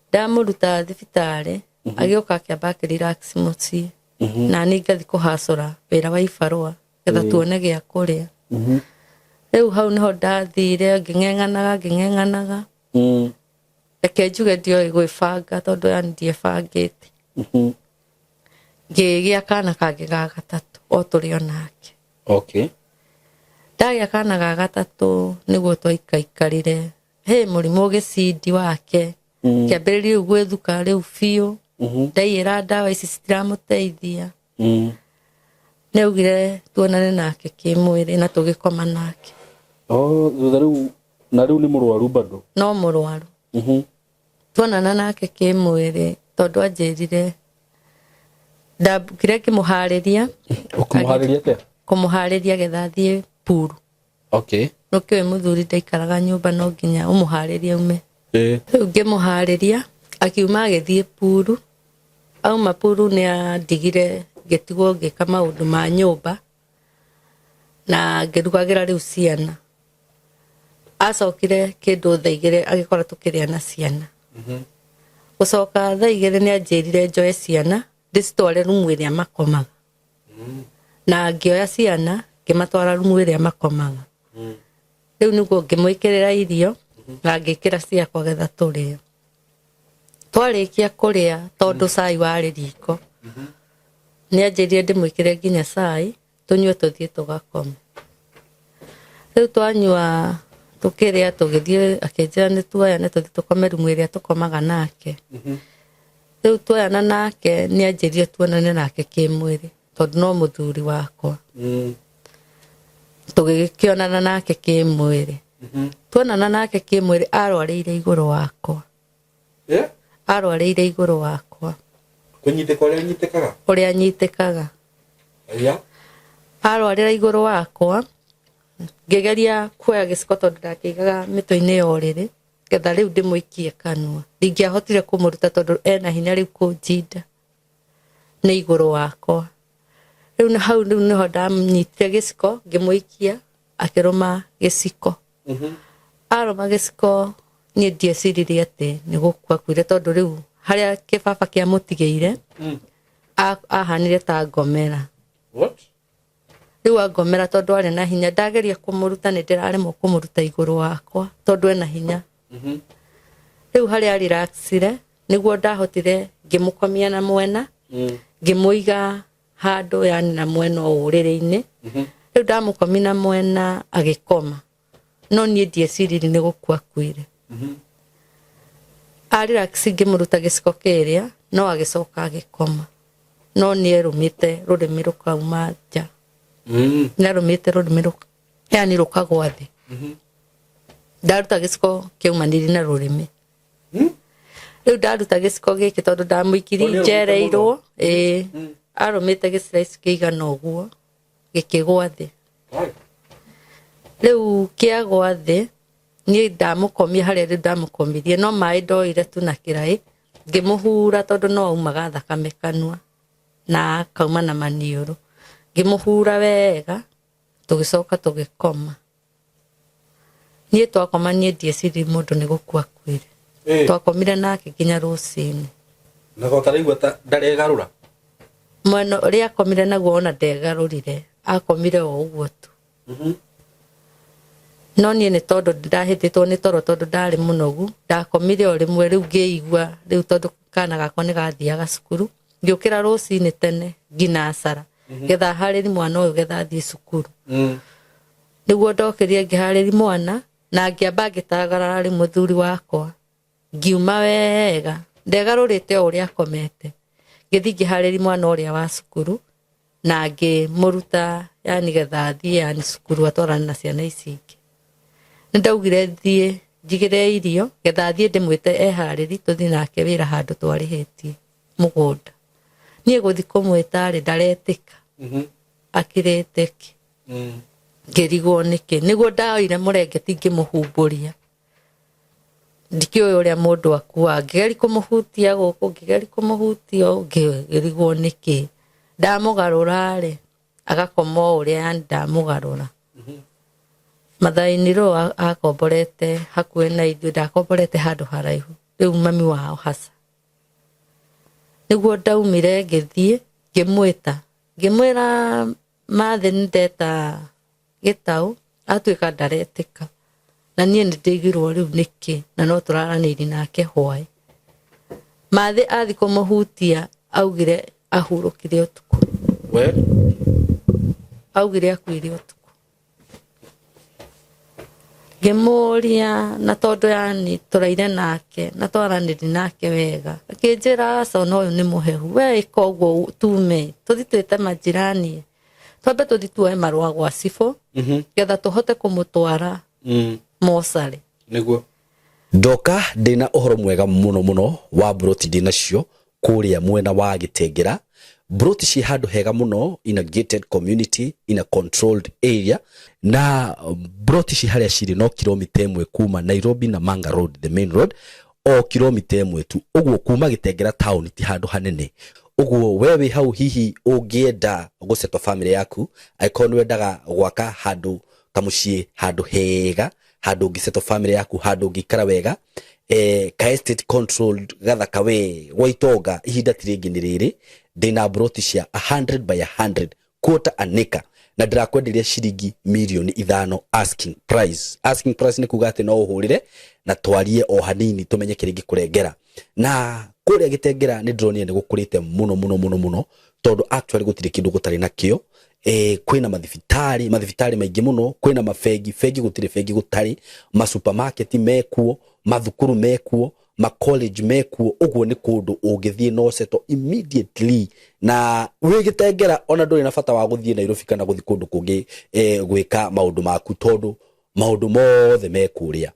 Speaker 1: Ndamũruta thibitarĩ, agĩũka akĩamba akĩrelax mũciĩ, na niĩ ngathi kũhacũra wĩra wa ibarũa getha tuone gĩa kũrĩa. Rĩu hau nĩho ndathire ngĩng'eng'anaga, ngĩng'eng'anaga. Reke njuge ndioĩ gwĩbanga, tondũ yani ndiebangĩte. Ngĩgĩa kana kangĩ ga gatatũ o tũrĩ o nake. Ndagĩa kana ga gatatũ nĩguo twaikaikarire, he mũrimũ ũgĩcindi wake. Kĩambĩrĩria rĩu gwĩthuka rĩu biũ. Ndaiyĩra ndawa ici citiramũteithia. Nĩ augire tuonane nake kĩmwĩrĩ, na tũgĩkoma nake.
Speaker 2: Oh, thutha rĩu na rĩu nĩ mũrwaru bado?
Speaker 1: No mũrwaru. Tuonana nake kĩmwĩrĩ, Tondũ anjĩrire ndambukire ngĩmũharĩria.
Speaker 2: Ũkũmũharĩria atĩa?
Speaker 1: Kũmũharĩria getha athiĩ puru.
Speaker 2: Okay.
Speaker 1: Nũkĩũĩ mũthuri ndaikaraga nyũmba, no nginya ũmũharĩrie ume.
Speaker 2: Ĩĩ.
Speaker 1: Rĩu ngĩmũharĩria akiuma agĩthiĩ puru. Auma puru nĩ andigire ngĩtigwo ngĩka maũndũ ma nyũmba na ngĩrugagĩra rĩu ciana. Acokire kĩndũ 2:00 agĩkora tũkĩrĩa na ciana. Gũcoka 2:00 nĩ anjĩrire njoe ciana ndĩcitware rumu ĩrĩa makomaga. Na ngĩoya ciana ngĩmatwara rumu ĩrĩa makomaga. Rĩu nĩguo ngĩmwĩkĩrĩra irio na ngĩkĩra ciakwa getha tũrĩe. Twarĩkia kũrĩa tondũ cai warĩ riko, nĩ anjĩrire ndĩmwĩkĩre nginya cai tũnyue tũthiĩ tũgakome. Rĩu twanyua tũkĩrĩa tũgĩthiĩ, akĩnjĩra nĩ tuoyane tũthiĩ tũkome rumu ĩrĩa tũkomaga nake. Rĩu tuoyana nake nĩ anjĩrire tuonane nake kĩmwĩrĩ tondũ no mũthuri wakwa. Tũgĩkĩonana nake kĩmwĩrĩ. Tuonana nake kĩmwĩrĩ arwarĩire igũrũ wakwa. Arwarĩire igũrũ wakwa.
Speaker 2: Kũnyitĩka ũrĩa nyitĩkaga?
Speaker 1: Ũrĩa nyitĩkaga. Arwarĩra igũrũ wakwa ngĩgeria kuoya gĩciko tondũ ndakĩigaga mĩtwe-inĩ ya ũrĩrĩ getha rĩu ndĩmũikie kanua. Ndingĩahotire kũmũruta tondũ ena hinya rĩu kũnjinda nĩ igũrũ wakwa. Rĩu na hau rĩu nĩho ndamnyitire gĩciko ngĩmũikia akĩrũma gĩciko. Arũma gĩciko niĩ ndieciririe atĩ nĩ gũkua akuire tondũ rĩu harĩa kĩbaba kĩamũtigĩire ahanire ta ngomera.
Speaker 2: What?
Speaker 1: Rĩu angomera tondũ arĩ na hinya, ndageria kũmũruta nĩ ndĩraremwo kũmũruta igũrũ wakwa tondũ ena hinya. Rĩu harĩa relaxire nĩguo ndahotire ngĩmũkomia na mwena, ngĩmũiga handũ yani na mwena o ũrĩrĩ-inĩ. Rĩu ndamũkomia na mwena agĩkoma, no niĩ ndieciririe nĩ gũkua akuire. A relax ngĩmũruta gĩciko kĩrĩa no agĩcoka agĩkoma, no nĩ erũmĩte rũrĩmĩ rũkauma nja. Nĩ arũmĩte rũrĩmĩ yani rũkagwa thĩ. Ndaruta gĩciko kĩaumanire na rũrĩmĩ. Rĩu ndaruta gĩciko gĩkĩ tondũ ndamũikirie
Speaker 2: O nĩ arũmĩte
Speaker 1: njereirwo, ĩĩ, arũmĩte gĩciraici kĩigana ũguo gĩkĩgwa thĩ. Rĩu kĩagwa thĩ niĩ ndamũkomia harĩa rĩu ndamũkomirie, no maĩ ndoire tu na kĩraĩ ngĩmũhura tondũ no aumaga thakame kanua na akauma na maniũrũ. Ngĩmũhura wega tũgĩcoka tũgĩkoma. Niĩ twakoma niĩ ndieciririe mũndũ nĩ gũkua akuire. Twakomire nake nginya rũcinĩ.
Speaker 2: Na tondũ ta ndaregarũra?
Speaker 1: Mwena ũrĩa akomire naguo ona ndegarũrire, akomire o ũguo tu. No niĩ nĩ tondũ ndahĩtĩtwo nĩ toro tondũ ndarĩ mũnogu, ndakomire o rĩmwe rĩu ngĩigua rĩu tondũ kana gakwa nĩ gathiaga cukuru, ngĩũkĩra rũcinĩ tene nginacara getha harĩri mwana ũyũ getha athiĩ cukuru. Nĩguo ndokĩrire ngĩharĩri mwana na ngĩamba ngĩtagarara rĩ mũthuri wakwa, ngiuma wega ndegarũrĩte o ũrĩa akomete, ngĩthiĩ ngĩharĩri mwana ũrĩa wa cukuru na ngĩmũruta yani getha athiĩ yani cukuru atwarane na ciana ici ingĩ. Nĩ ndaugire thiĩ njigĩre irio getha athiĩ ndĩmwĩte eharĩri tũthiĩ nake wĩra handũ twarĩhĩtie mũgũnda. Niĩ gũthiĩ kũmwĩta rĩ ndaretĩka, akirĩte ki. Ngĩrigwo nĩkĩ. Nĩguo ndaoire mũrengeti ngĩmũhumbũria, ndikĩũĩ ũrĩa mũndũ akuaga, ngĩgeria kũmũhutia gũkũ, ngĩgeria kũmũhutia ũũ, ngĩrigwo nĩkĩ. Ndamũgarũra rĩ agakoma o ũrĩa yani ndamũgarũra. Mathainirwo akomborete hakuhĩ na ithuĩ, ndakomborete handũ haraihu, rĩu mami wao haca. Nĩguo ndaumire ngĩthiĩ ngĩmwĩta, ngĩmwĩra mathĩ nĩ ndeta gĩtaũ, atuĩka ndaretĩka. Na niĩ nĩ ndĩigirwo rĩu nĩkĩ, na no tũraranĩirie nake hwaĩ. Mathĩ athiĩ kũmũhutia augire ahurũkire ũtukũ.
Speaker 2: We?
Speaker 1: Augire akuire ũtukũ. Ngĩmũria na tondũ yani tũraire nake na twaranĩria nake wega, akĩnjĩra aca ona ũyũ nĩ mũhehu, we ĩka ũguo tume tũthiĩ twĩte majirani, twambe tũthiĩ tuoe marũa gwa cibũ getha tũhote kũmũtwara mocarĩ.
Speaker 2: Nĩguo ndoka ndĩna ũhoro mwega mũno mũno wa mburoti ndĩnacio. Kũrĩa mwena wa Gĩtengera. Broti ciĩ handũ hega mũno, in a gated community, in a controlled area, na broti ci harĩa cirĩ no kilomita 1 kuma Nairobi na Manga Road, the main road, o kilomita 1 tu. Ũguo kuma Gĩtengera town ti handũ hanene. Ũguo we wĩ hau, hihi ũngĩenda gũsettle family yaku, angĩkorwo nĩ wendaga gwaka handũ kamũciĩ, handũ hega, handũ ũngĩsettle family yaku, handũ ũngĩikara wega, ka estate controlled gathaka we gwa itonga, ihinda ti rĩngĩ nĩ rĩrĩ. Ndĩna broti cia 100 by 100, quarter an acre, na ndĩrakwenderia ciringi mirioni 5 asking price. Asking price nĩ kuga atĩ no ũhũrĩre na twarie o hanini tũmenye kĩrĩa ingĩkũrengera. Na kũrĩa Gĩtengera nĩ ndĩronire nĩ gũkũrĩte mũno mũno mũno mũno, tondũ actually gũtirĩ kĩndũ gũtarĩ nakĩo. Kwĩna mathibitarĩ, mathibitarĩ maingĩ mũno, kwĩna mabengi, bengi gũtirĩ bengi gũtarĩ, masupermarket mekuo, mathukuru mekuo, macollege mekuo. Ũguo nĩ kũndũ ũngĩthiĩ no settle immediately na wĩ Gĩtengera, ona ndũrĩ na bata wa gũthiĩ Nairobi kana gũthiĩ kũndũ kũngĩ gwĩka maũndũ maku, tondũ maũndũ mothe me kũrĩa.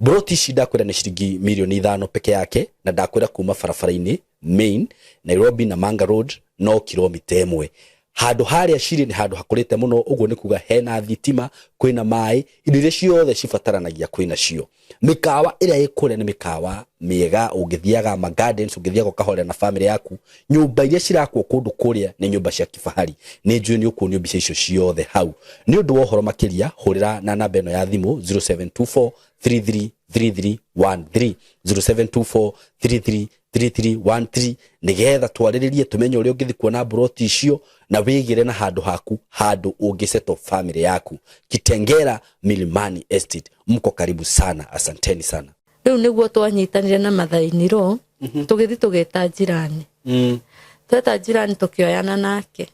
Speaker 2: Broti ici ndakwĩra nĩ ciringi mirioni 5 peke yake, na ndakwĩra kuma barabara-inĩ main Nairobi na Manga Road no kilomita 1. Handũ harĩa cirĩ nĩ handũ hakũrĩte mũno. Ũguo nĩ kuga hena thitima, kwĩna maĩ, indo iria ciothe cibataranagia kwĩna cio. Mĩkawa ĩrĩa ĩ kũrĩa nĩ mĩkawa mĩega, ũngĩthiaga ma gardens, ũngĩthiaga ũkahorera na family yaku. Nyũmba iria cirakwo kũndũ kũrĩa nĩ nyũmba cia kifahari. Nĩ njũĩ nĩ ũkuonio mbica icio ciothe hau. Nĩ ũndũ wa ũhoro makĩria, hũrĩra na namba ĩno ya thimũ, 0724 333313, 0724 333313, nĩgetha twarĩrĩrie tũmenye ũrĩa ũngĩthiĩ kuona broti icio na wĩgĩre na handũ haku, handũ ũngĩsettle family yaku. Kitengera Milimani Estate, mko karibu sana, asanteni sana.
Speaker 1: Rĩu nĩguo twanyitanire na mathainirwo, tũgĩthiĩ tũgĩta jirani. Tweta jirani, tũkĩoyana nake,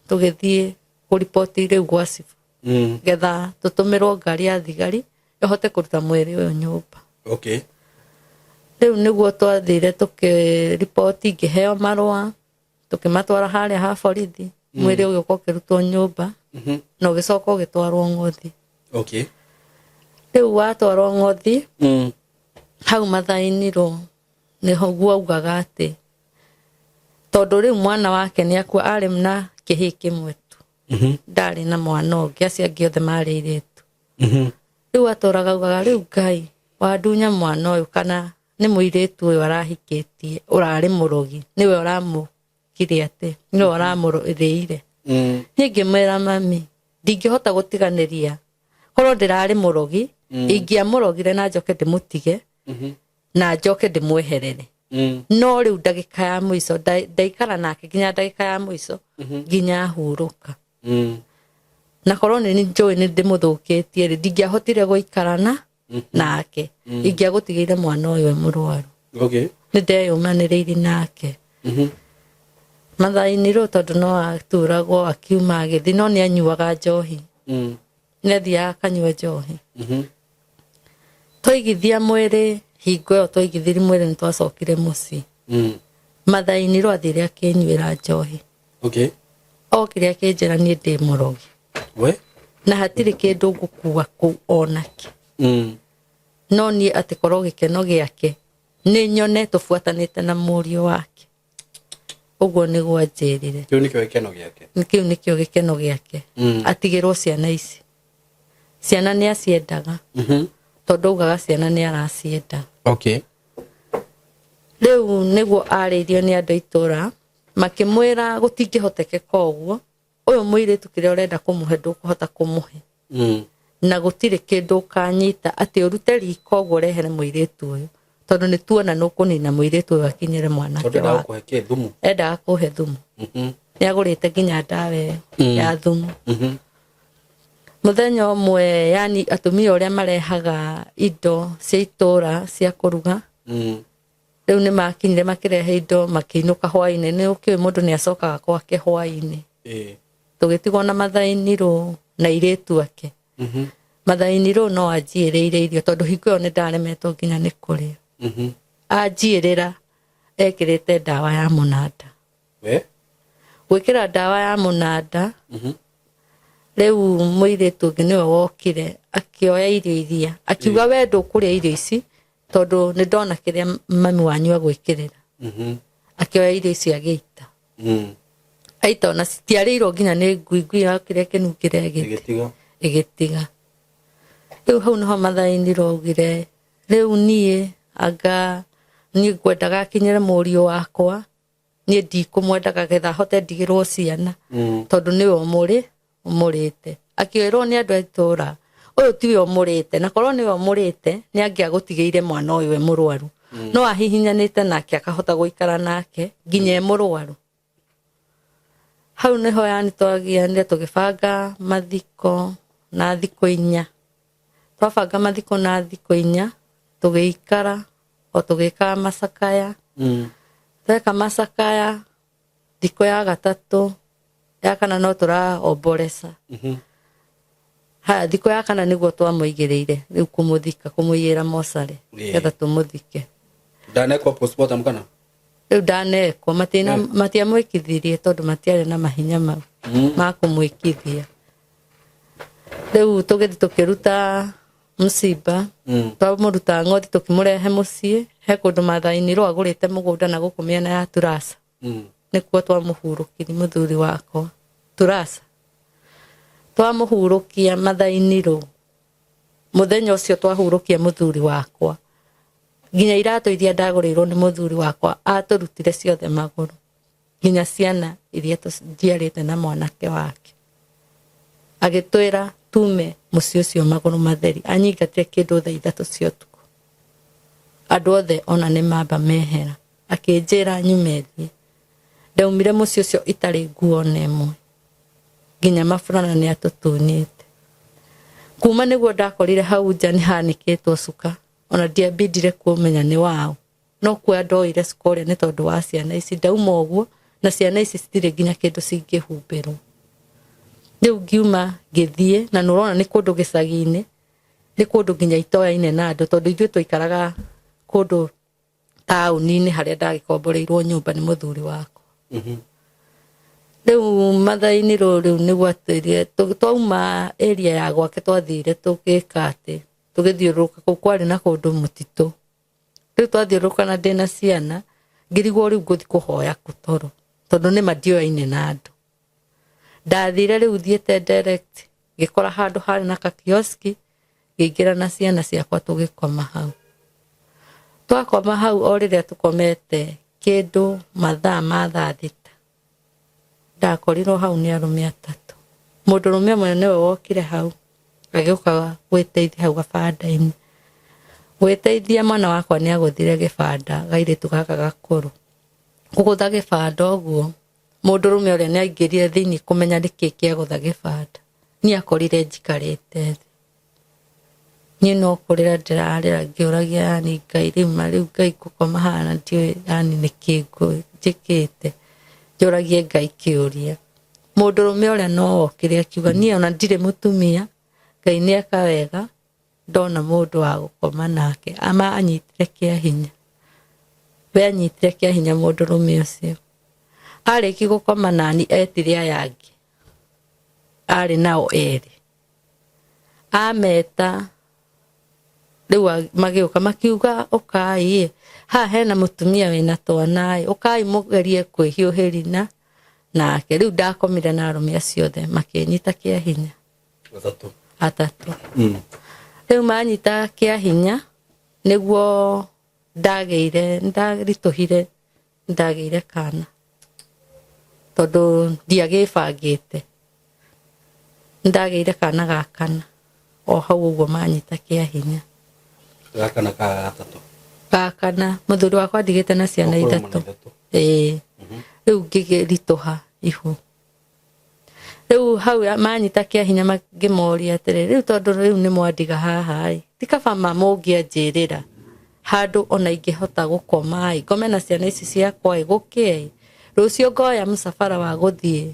Speaker 1: tũgĩthiĩ kũriboti rĩu gwa cibũ getha tũtũmĩrwo ngari ya thigari ĩhote kũruta mwĩrĩ ũyũ nyũmba. Rĩu nĩguo twathire tũkĩriboti, ngĩheo marũa, tũkĩmatwara harĩa ha borithi. Mwĩrĩ ũgĩũka ũkĩrutwo nyũmba na ũgĩcoka ũgĩtwarwo ng'othi. Rĩu watwarwo ng'othi, hau mathainirwo nĩho guo augaga atĩ tondũ rĩu mwana wake nĩ akua, arĩ na kĩhĩ kĩmwe tu, ndarĩ na mwana ũngĩ, acio angĩ othe marĩ airĩtu. Rĩu atũraga augaga, rĩu Ngai wandunya mwana ũyũ, kana nĩ mũirĩtu ũyũ arahikĩtie ũrarĩ mũrogi, nĩwe ũramũkire, atĩ nĩwe ũramũrĩire. Niĩ ngĩmwĩra, mami, ndingĩhota gũtiganĩria, korwo ndĩrarĩ mũrogi ingĩamũrogire na njoke ndĩmũtige na njoke ndĩmweherere. No rĩu ndagĩka ya mũico ndaikara nake nginya ndagĩka ya mũico, nginya ahurũka. Na korwo nĩ njũĩ nĩ ndĩmũthũkĩtie rĩ, ndingĩahotire gũikarana nake, ingĩagũtigĩire mwana ũyũ e mũrwaru. Nĩ ndeyũmanĩrĩirie nake mathainirwo, tondũ no aturagwo akiuma agĩthiĩ, no nĩ anyuaga njohi. Nĩ athiaga akanyua njohi. Twaigithia mwĩrĩ, hingo ĩyo twaigithirie mwĩrĩ, nĩ twacokire mũciĩ. Mathainirwo athire akĩnyuĩra njohi. Okire akĩnjĩra niĩ ndĩ mũrogi
Speaker 2: We.
Speaker 1: na hatirĩ kĩndũ ngũkua kũu onake. No niĩ atĩ korwo gĩkeno gĩake nĩ nyone tũbuatanĩte na mũriũ wake. Ũguo nĩguo anjĩrire.
Speaker 2: Kĩu nĩkĩo gĩkeno gĩake.
Speaker 1: Kĩu nĩkĩo gĩkeno gĩake. Atigĩrwo ciana ici, ciana nĩ aciendaga, tondũ augaga ciana nĩ aracienda. Rĩu nĩguo arĩirio nĩ andũ a itũra, makĩmwĩra gũtingĩhotekeka ũguo, ũyũ mũirĩtu kĩrĩa ũrenda kũmũhe ndũkũhota kũmũhe. Na gũtirĩ kĩndũ ũkanyita atĩ ũrute riko ũguo ũrehere mũirĩtu ũyũ, tondũ nĩ tuona nĩ ũkũnina mũirĩtu ũyũ akinyĩre mwanake
Speaker 2: Tondũ
Speaker 1: wake.
Speaker 2: ndagũkũhe kĩ thumu.
Speaker 1: Endaga kũhe thumu. Nĩ agũrĩte nginya ndawa ĩyo ya thumu. Mũthenya ũmwe, yani atumia ũrĩa marehaga indo cia itũra cia kũruga, rĩu nĩ makinyire makĩrehe indo, makĩinũka hwainĩ. Nĩ ũkĩũĩ mũndũ nĩ acokaga gwake hwainĩ. Tũgĩtigwo na mathainirwo na airĩtu ake. Mathainirwo no anjiĩrĩire irio, tondũ hingo ĩyo nĩ ndaremetwo nginya nĩ kũrĩa. Anjiĩrĩra ekĩrĩte ndawa ya mũnanda.
Speaker 2: We.
Speaker 1: Gwĩkĩra ndawa ya mũnanda, rĩu mũirĩtu ũngĩ nĩwe wokire akĩoya irio iria, akiuga, we ndũkũrĩa irio ici, tondũ nĩ ndona kĩrĩa mami wanyu agwĩkĩrĩra. Akĩoya irio icio agĩita. Aita ona citiarĩirwo nginya nĩ ngui, ngui yakire ĩkĩnungĩra ĩgĩte.
Speaker 2: Ĩgĩtiga.
Speaker 1: Ĩgĩtiga. Rĩu hau nĩho mathainirwo augire rĩu niĩ anga niĩ ngwendaga akinyĩre mũriũ wakwa, niĩ ndikũmwendaga getha hote ndigĩrwo ciana. Tondũ nĩwe ũmũrĩte. Akĩĩrwo nĩ andũ a itũũra ũyũ tiwe ũmũrĩte, na korwo nĩwe ũmũrĩte nĩ angĩagũtigĩire mwana ũyũ e mũrwaru. No ahihinyanĩte nake akahota gũikara nake nginya e mũrwaru. Hau nĩho yani twagianire tũgĩbanga mathiko na thikũ 4. Twabanga mathiko na thikũ 4 tũgĩikara o tũgĩkaga macakaya. Tweka macakaya thikũ ya gatatũ ya kana no tũraomboreca. Haya thikũ ya kana nĩguo twamũigĩrĩire rĩu kũmũthika, kũmũigĩra mocarĩ getha tũmũthike.
Speaker 2: Ndanekwo postmortem kana?
Speaker 1: Rĩu ndanekwo matiamwĩkithirie tondũ matiarĩ na mahinya mau ma kũmwĩkithia. Rĩu tũgĩthiĩ tũkĩruta msiba. Twamũruta ng'othi tũkĩmũrehe mũciĩ, he kũndũ Mathai-inĩ agũrĩte mũgũnda na gũkũ mĩena ya Turasa. Nĩkuo twamũhurũkirie mũthuri wakwa Turasa. Twamũhurũkia Mathai-inĩ mũthenya ũcio twahurũkia mũthuri wakwa, nginya iratũ iria ndagũrĩirwo nĩ mũthuri wakwa atũrutire ciothe magũrũ, nginya ciana iria njiarĩte na mwanake wake. Agĩtwĩra tume mũciĩ ũcio magũrũ matheri, anyingatire kĩndũ thaa 3 cia ũtukũ. Andũ othe ona nĩ mamba mehera, akĩnjĩra nyume thiĩ. Ndaumire mũciĩ ũcio itarĩ nguo ona ĩmwe, nginya maburana nĩ atũtunyĩte. Kuma nĩguo ndakorire hau nja nĩ hanĩkĩtwo cuka, ona ndiambindire kũmenya nĩ wao. No kuoya ndoire cuka ũrĩa nĩ tondũ wa ciana ici. Ndauma ũguo na ciana ici citirĩ nginya kĩndũ cingĩhumbĩrwo. Rĩu ngiuma ngĩthiĩ, na nĩũrona nĩ kũndũ gĩcagi-inĩ, nĩ kũndũ nginya itoyaine na andũ, tondũ ithuĩ twaikaraga kũndũ taũni-inĩ harĩa ndagĩkomboreirwo nyũmba nĩ mũthuri wakwa. Rĩu Mathai-inĩ rĩu nĩguo atwĩrire, twauma area ya gwake twathire tũgĩka atĩ tũgĩthiũrũrũka kũu kwarĩ na kũndũ mũtitũ. Rĩu twathiũrũrũka na ndĩna ciana, ngĩrigwo rĩu ngũthiĩ kũhoya kũ toro, tondũ nĩma ndioyaine na andũ. Ndathire rĩu thiĩte direct, ngĩkora handũ harĩ na kakioski, ngĩingĩra na ciana ciakwa tũgĩkoma hau. Twakoma hau o rĩrĩa tũkomete kĩndũ mathaa ma thaa 6, ndakorirwo hau nĩ arũme 3. Mũndũrũme ũmwe nĩwe wokire hau, agĩũka gwĩteithia hau gabanda-inĩ. Gwĩteithia mwana wakwa nĩ agũthire gĩbanda, gairĩtu gaka gakũrũ. Kũgũtha gĩbanda ũguo, mũndũrũme ũrĩa nĩ aingĩrire thĩinĩ kũmenya nĩkĩ kĩagũtha gĩbanda. Niĩ akorire njikarĩte thĩ. Niĩ no kũrĩra ndĩrarĩra ngĩũragia yani Ngai rĩu ma rĩu Ngai ngũkoma haha na ndiũĩ yani nĩkĩ njĩkĩte. Njũragie Ngai kĩũria. Mũndũrũme ũrĩa no okire akiuga niĩ ona ndirĩ mũtumia, Ngai nĩ eka wega ndona mũndũ wa gũkoma nake. Ama anyitire kĩa hinya. We anyitire kĩa hinya mũndũrũme ũcio. Arĩki gũkoma nani etire aya angĩ. Arĩ nao erĩ. Ameta rĩu magĩũka makiuga ũkai, haha hena mũtumia wĩna twana ĩ, ũkai mũgerie kwĩhiũhĩria na nake. Rĩu ndakomire na arũme acio othe makĩnyita kĩa hinya. Atatũ. Rĩu manyita kĩa hinya nĩguo ndagĩire, ndaritũhire, ndagĩire kana tondũ ndiagĩbangĩte. Ndagĩire kana ga kana o hau ũguo manyita kĩa hinya.
Speaker 2: Ga kana ka gatatũ.
Speaker 1: Ga kana mũthuri wakwa ndigĩte na ciana 3. Ĩĩ. Rĩu ngĩgĩritũha ihu. Rĩu hau manyita kĩa hinya ngĩmoria atĩrĩ, rĩu tondũ rĩu nĩ mwandiga haha ĩ, ti kaba ma mũngĩanjĩrĩra handũ ona ingĩhota gũkoma ĩ, ngome na ciana ici ciakwa ĩ, gũkĩe ĩ, rũciũ ngoya mũcabara wa gũthiĩ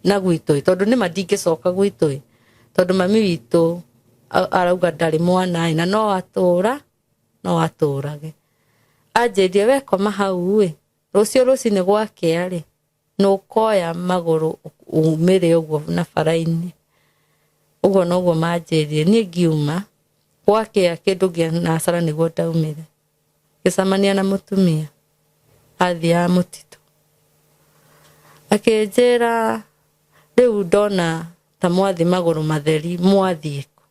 Speaker 1: na gwitũ ĩ, tondũ nĩma ndingĩcoka gwitũ ĩ, tondũ mami witũ arauga ndarĩ mwana ĩ, na no atũra, no atũrage. Anjĩrire we koma hau ĩ, rũciũ rũcinĩ gwakĩa rĩ, nũkoya magũrũ umĩre ũguo na bara-inĩ. Ũguo noguo manjĩrire. Niĩ ngiuma gwakĩa kĩndũ gĩa nacara nĩguo ndaumire. Ngĩcemania na mũtumia. Athiaga mũtitũ. Akĩnjĩra rĩu ndona ta mwathi magũrũ matheri mwathiĩ kũ.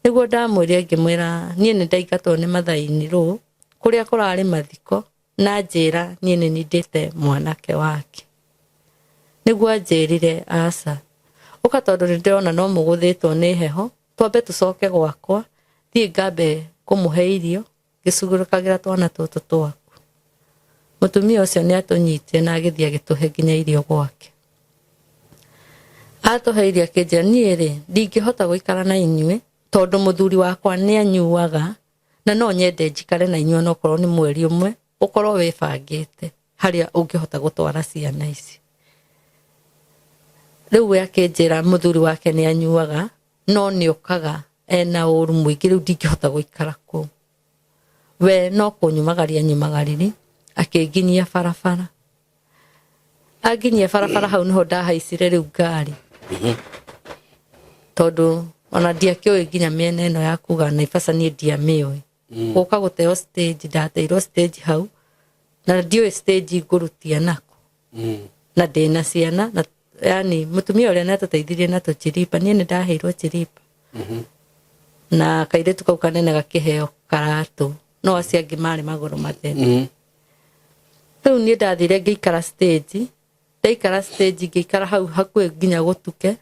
Speaker 1: Nĩguo ndamwĩrire ngĩmwĩra niĩ nĩ ndaingatwo nĩ Mathai-inĩ rũ kũrĩa kũrarĩ mathiko na njĩra niĩ nĩ nindĩte mwanake wake. Nĩguo anjĩrire aca ũka tondũ nĩ ndĩrona no mũgũthĩtwo nĩ heho twambe tũcoke gwakwa thiĩ ngambe kũmũhe irio ngĩcugurũkagĩra twana tũtũ twaku. Mũtumia ũcio nĩ atũnyitire na agĩthiĩ agĩtũhe nginya irio gwake. Atũhe irio akĩnjĩra niĩ rĩ ndingĩhota gũikara na inyuĩ tondũ mũthuri wakwa nĩ anyuaga na no nyende njikare na inyuĩ onokorwo nĩ mweri ũmwe ũkorwo wĩbangĩte harĩa ũngĩhota gũtwara ciana ici. Rĩu we akĩnjĩra mũthuri wake nĩ anyuaga no nĩ okaga ena ũru mũingĩ rĩu ndingĩhota gũikara kũu. We no kũnyumagaria nyumagariri akĩnginyia barabara. Anginyia barabara hau niho ndahaicire rĩu ngari tondũ ona ndiakĩũĩ nginya mĩena ĩno ya kuga Naivasha niĩ ndiamĩũĩ. Gũka gũteo stage ndateirwo stage hau na ndiũĩ stage ngũrutia nako na ndĩna ciana na yani mũtumia ũrĩa nĩatũteithirie na tũchiripa niĩ nĩ ndaheirwo chiripa na kairĩtu kau kanene gakĩheo karatũ no acio angĩ marĩ magũrũ matheri. Rĩu niĩ ndathire ngĩikara stage ndaikara stage ngĩikara hau hakuhĩ nginya gũtuke.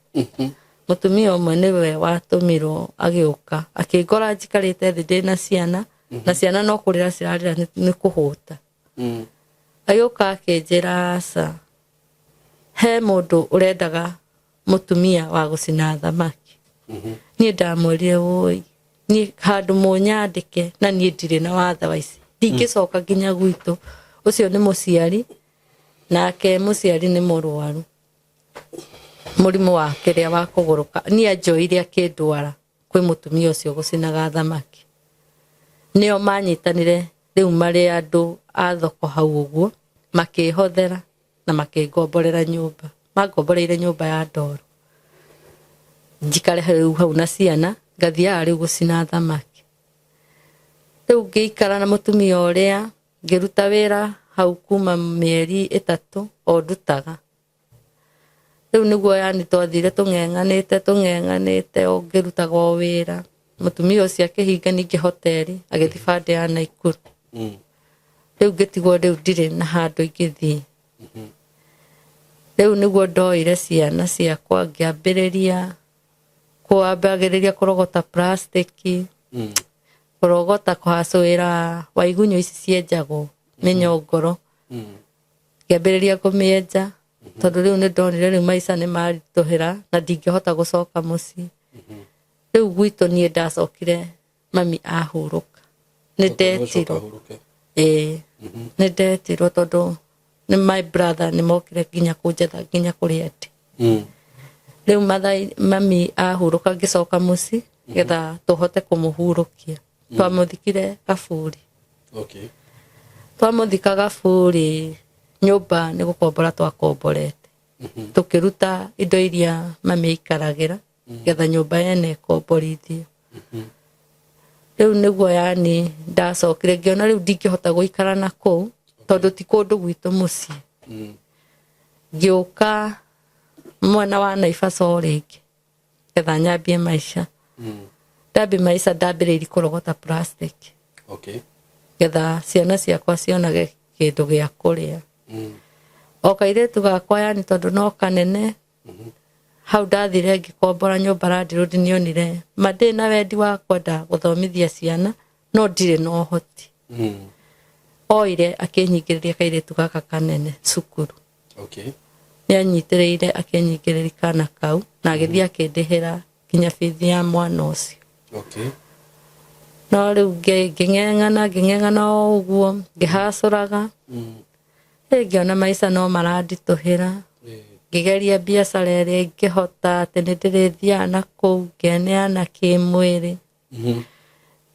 Speaker 1: Mũtumia ũmwe nĩwe watũmirwo agĩũka akĩngora njikarĩte thĩ ndĩna ciana na ciana no kũrĩra cirarĩra nĩ kũhũta. Agĩũka akĩnjĩra aca he mũndũ ũrendaga mũtumia wa gũcina thamaki. Niĩ ndamwĩrire wũi niĩ handũ mũnyandĩke na niĩ ndirĩ na watha wa ici ndingĩcoka nginya gwitũ. Ũcio nĩ mũciari nake mũciari nĩ mũrwaru mũrimũ wa kĩrĩa wa kũgũrũka. Niĩ anjoire akĩndwara kwĩ mũtumia ũcio gũcinaga thamaki. Nĩo manyitanire rĩu marĩ andũ a thoko hau ũguo makĩhothera na makĩngomborera nyũmba. Mangomboreire nyũmba ya ndoro njikare rĩu hau na ciana ngathiaga rĩu gũcina thamaki. Rĩu ngĩikara na mũtumia ũrĩa ngĩruta wĩra hau kuma mĩeri 3 o ndutaga. Rĩu nĩguo yani twathire tũng'eng'anĩte o ngĩrutaga o wĩra. Mũtumia ũcio akĩhinga ningĩ hoteli agĩthiĩ bande ya Naikuru. Rĩu ngĩtigwo rĩu ndirĩ na handũ ingĩthiĩ. Rĩu nĩguo ndoire ciana ciakwa ngĩambĩrĩria kwambagĩrĩria kũrogota plastiki, kũrogota kũhacũĩra wa igunyũ ici cienjagwo mĩnyongoro. Ngĩambĩrĩria kũmĩenja tondũ rĩu nĩ ndonire rĩu maica nĩ maritũhĩra na ndingĩhota gũcoka mũciĩ. Rĩu gwitũ niĩ ndacokire mami ahurũka. Nĩ ndetirwo. Ĩĩ nĩ ndetirwo tondũ nĩ my brother nĩ mokire nginya kũnjetha nginya kũrĩa ndĩ. Rĩu mami ahurũka ngĩcoka mũciĩ getha tũhote kũmũhurũkia. Twamũthikire kaburi. Twamũthika kaburi nyũmba nĩ gũkombora twakomborete. Tũkĩruta indo iria mami aikaragĩra getha nyũmba yene ĩkomborithio. Rĩu nĩguo yani ndacokire ngĩona rĩu ndingĩhota gũikara na kũu tondũ ti kũndũ gwitũ mũciĩ. Ngĩũka mwena wa Naivasha o rĩngĩ getha nyambie maica. Ndambie maica ndambĩrĩirie kũrogota plastic. Getha ciana ciakwa cionage kĩndũ gĩa kũrĩa. O kairĩtu gakwa yani tondũ no kanene hau ndathire ngĩkombora nyũmba landlord nĩonire ma ndĩ na wendi wa kwenda gũthomithia ciana no ndirĩ na ũhoti. Oire akĩnyingĩrĩria kairĩtu gaka kanene cukuru. Nĩanyitĩrĩire akĩnyingĩrĩria kana kau na agĩthiĩ akĩndĩhĩra nginya bithi ya mwana ũcio. No rĩu ngĩng'eng'ana o ũguo ngĩhacũraga. Ngĩona maica no maranditũhĩra. Ngĩgeria biacara ĩrĩa ingĩhota atĩ nĩ ndĩrĩthiaga na kũu ngeneana kĩmwĩrĩ.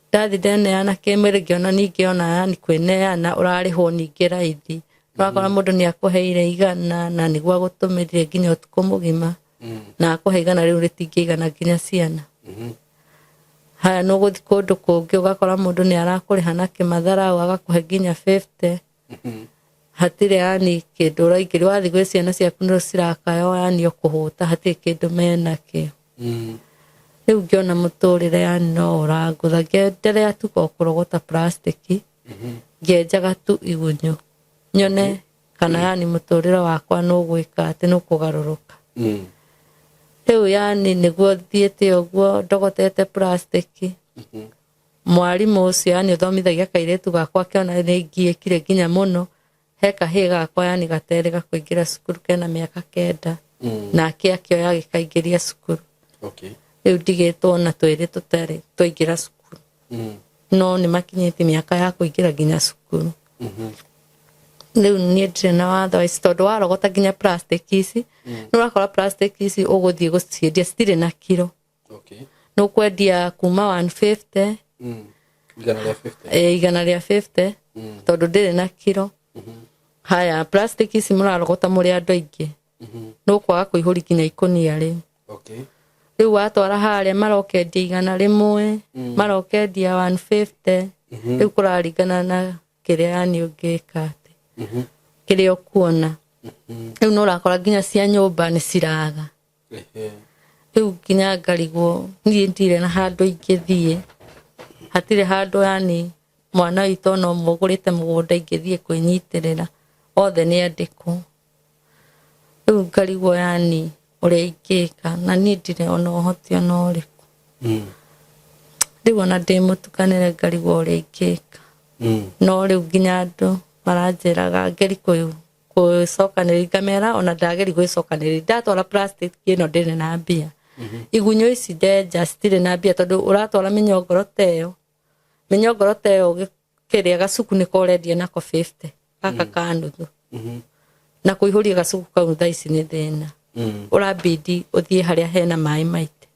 Speaker 1: Ndathi ndeneana kĩmwĩrĩ ngĩona ningĩ ona yani kwĩneana ũrarĩhwo ningĩ raithi. Ũrakora mũndũ nĩ akũheire 100 na nĩguo agũtũmĩrire nginya ũtukũ mũgima. Na akũhe 100 rĩu rĩtingĩigana nginya ciana. Haya nĩ ũgũthiĩ kũndũ kũngĩ ũgakora mũndũ nĩ arakũrĩha na kĩmatharau agakũhe nginya 50. Hatirĩ yani kĩndũ ũraingĩria, wathiĩ gwĩ ciana ciaku nĩ cirakaya yani ũkũhũta, hatirĩ kĩndũ menakĩo. Rĩu ngĩona mũtũrĩre yani no ũrangũtha, ngĩenderea tu o kũrogota plastiki, ngĩenjaga tu igunyũ nyone kana yani mũtũrĩre wakwa nũgwĩka atĩ nũkũgarũrũka. Rĩu yani nĩguo thiĩte ũguo ndogotete plastiki, mwarimũ ũcio yani ũthomithagia kairĩtu gakwa akĩona nĩ ngiĩkire nginya mũno, he kahĩĩ gakwa yani gaterĩga kũingĩra cukuru kena mĩaka 9, nake akĩoya agĩkaingĩria cukuru. Rĩu ndigĩtwo na twĩrĩ tũtarĩ twaingĩra cukuru, no nĩ makinyĩtie mĩaka ya kũingĩra nginya cukuru. Rĩu niĩ ndirĩ na watho ici, tondũ warogota nginya plastic ici, nĩ ũrakora plastic ici ũgũthiĩ gũciendia citirĩ na kiro. Nĩ ũkwendia kuma 150, 150, tondũ ndĩrĩ na kiro. Haya, plastic ici mũrarogota mũrĩ andũ aingĩ, nĩ ũkwaga kũihũri nginya ikũnia rĩu. Rĩu watwara harĩa marokendia 100, marokendia 150. Rĩu kũraringana na kĩrĩa yani ũngĩka atĩ kĩrĩa ũkuona. Rĩu nĩ ũrakora nginya cia nyũmba nĩ ciraga. Rĩu nginya ngarigwo niĩ ndirĩ na handũ ingĩthiĩ, hatirĩ handũ yani mwana witũ ona ũmwe ũgũrĩte mũgũnda ingĩthiĩ kwĩnyitĩrĩra, othe nĩ andĩkwo. Rĩu ngarigwo yani ũrĩa ingĩka, na niĩ ndirĩ ona ũhoti ona ũrĩkũ. Rĩu ona ndĩ mũtukanĩre ngarigwo ũrĩa ingĩka. No rĩu nginya andũ maranjĩraga ngeri gwĩcokanĩrĩria, ngamera ona ndageri gwĩcokanĩrĩria, ndatwara plastic ĩno ndĩrĩ na mbia. Igunyũ ici ndenja citirĩ na mbia, tondũ ũratwara mĩnyongoro ta ĩyo, mĩnyongoro ta ĩyo kĩrĩa gacuku nĩko ũrendia nako 50 gaka ka nuthu, na kũihũria gacuku kau thaa ici nĩ thĩna. Ũrabidi ũthiĩ harĩa hena maĩ maite,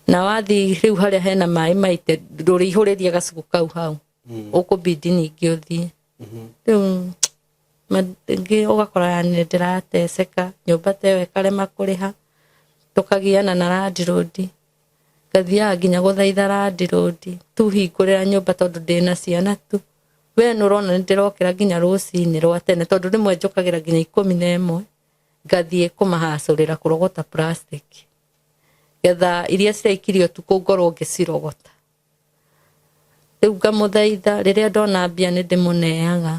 Speaker 1: na wathiĩ rĩu harĩa hena maĩ maite ndũrĩihũrĩria gacuku kau hau, ũkũbidi ningĩ ũthiĩ. Rĩu rĩngĩ ũgakora yani nĩ ndĩrateceka, nyũmba ta ĩyo ĩkarema kũrĩha, tũkagiana na landlord, ngathiaga nginya gũthaitha landlord tu hingũrĩra nyũmba tondũ ndĩna ciana tu. We nĩ ũrona nĩ ndĩrokĩra nginya rũcinĩ rwa tene, tondũ rĩmwe njũkagĩra nginya 11 ngathiĩ kũmahacũrĩra kũrogota plastic, getha iria ciraikirio ũtukũ ngorwo ngĩcirogota. Rĩu ngamũthaitha rĩrĩa ndona mbia nĩ ndĩmũneaga,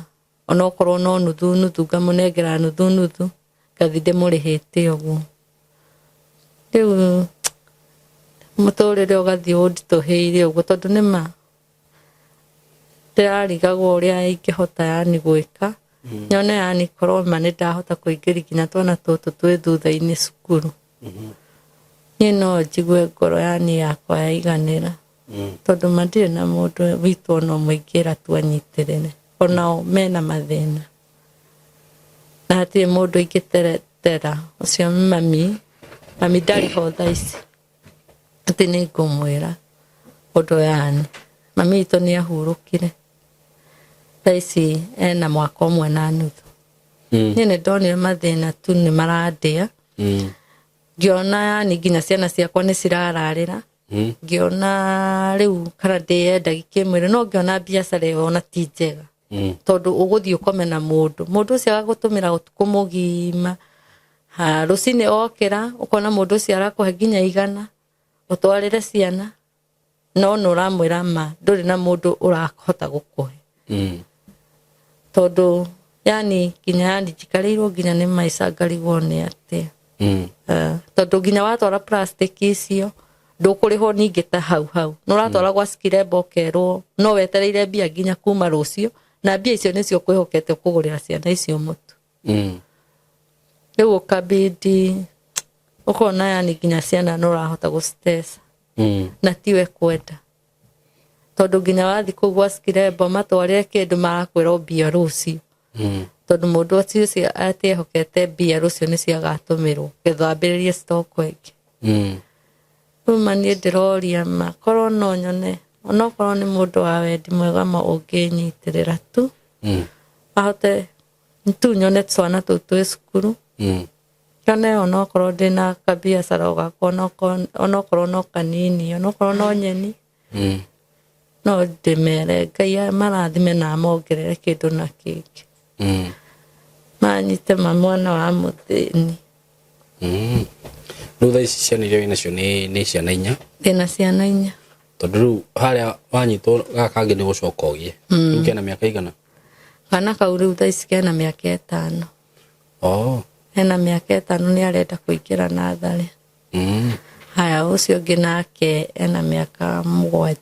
Speaker 1: onokorwo no nuthu nuthu, ngamũnengera nuthu nuthu, ngathi ndĩmũrĩhĩte ũguo. Rĩu mũtũrĩre ũgathiĩ ũnditũhĩire ũguo, tondũ nĩma ndĩrarigagwo ũrĩa ingĩhota yani gwĩka, nyone yani korwo ma nĩ ndahota kũingĩria nginya twana tũtũ twĩ thutha-inĩ cukuru. Niĩ no njigue ngoro yani yakwa yaiganĩra, tondũ ma ndirĩ na mũndũ witũ ona ũmwe ingĩra tu anyitĩrĩre, onao mena mathĩna, na hatirĩ mũndũ ingĩteretera. Ũcio mami, mami ndarĩ ho thaa ici atĩ nĩ ngũmwĩra ũndũ, yani mami witũ nĩ ahurũkire, thaa ici ena mwaka 1.5. Niĩ nĩ ndonire mathĩna tu nĩ marandĩa, ngĩona yani nginya ciana ciakwa nĩ cirararĩra, ngĩona rĩu kana ndĩyendagi kĩmwĩrĩ, no ngĩona biacara ĩyo ona ti njega, tondũ ũgũthiĩ ũkome na mũndũ, mũndũ ũcio agagũtũmĩra ũtukũ mũgima, ha rũcinĩ okĩra ũkona mũndũ ũcio arakũhe nginya 100 ũtwarĩre ciana, no nĩ ũramwĩra ma ndũrĩ na mũndũ ũrahota gũkũhe, tondũ yani nginya yani njikarĩirwo nginya nĩ maica ngarigwo nĩ atĩa. Tondũ nginya watwara plastic icio ndũkũrĩhwo ningĩ ta hau hau, nĩ ũratwara gwa skiremba ũkerwo no wetereire mbia nginya kuma rũciũ, na mbia icio nĩcio ũkwĩhokete ũkũgũrĩra ciana icio mũtu. Rĩu ũkabidi ũkona yani nginya ciana nĩ ũrahota gũciteca, na tiwe kwenda, tondũ nginya wathiĩ kũu gwa skiremba matwarĩre kĩndũ marakwĩra o mbia rũciũ, tondũ mũndũ ũcio ũcio atiehokete mbia rũciũ nĩcio agatũmĩrwo getha ambĩrĩrie stock ĩngĩ. Rĩu ma niĩ ndĩroria ma korwo no nyone onokorwo nĩ mũndũ wa wendi mwega ma ũngĩnyitĩrĩra tu, ahote tu nyone twana tũu twĩ cukuru, nyone onokorwo ndĩna kabiacara o gakwa, onokorwo no kanini, onokorwo no nyeni. No ndĩmere Ngai marathime na amongerere kĩndũ na kĩngĩ. Manyite ma mwana wa mũthĩni.
Speaker 2: Rĩu thaa ici ciana iria wĩnacio nĩ ciana inya?
Speaker 1: Ndĩna ciana inya.
Speaker 2: Tondũ rĩu harĩa wanyitwo gaka kangĩ nĩ gũcoka ũgĩe. Rĩu kena mĩaka igana?
Speaker 1: Kana kau rĩu thaa ici kena mĩaka 5.
Speaker 2: Oh.
Speaker 1: Ena mĩaka 5, nĩ arenda kũingĩra natharĩ. Haya, ũcio ũngĩ nake ena mĩaka 7.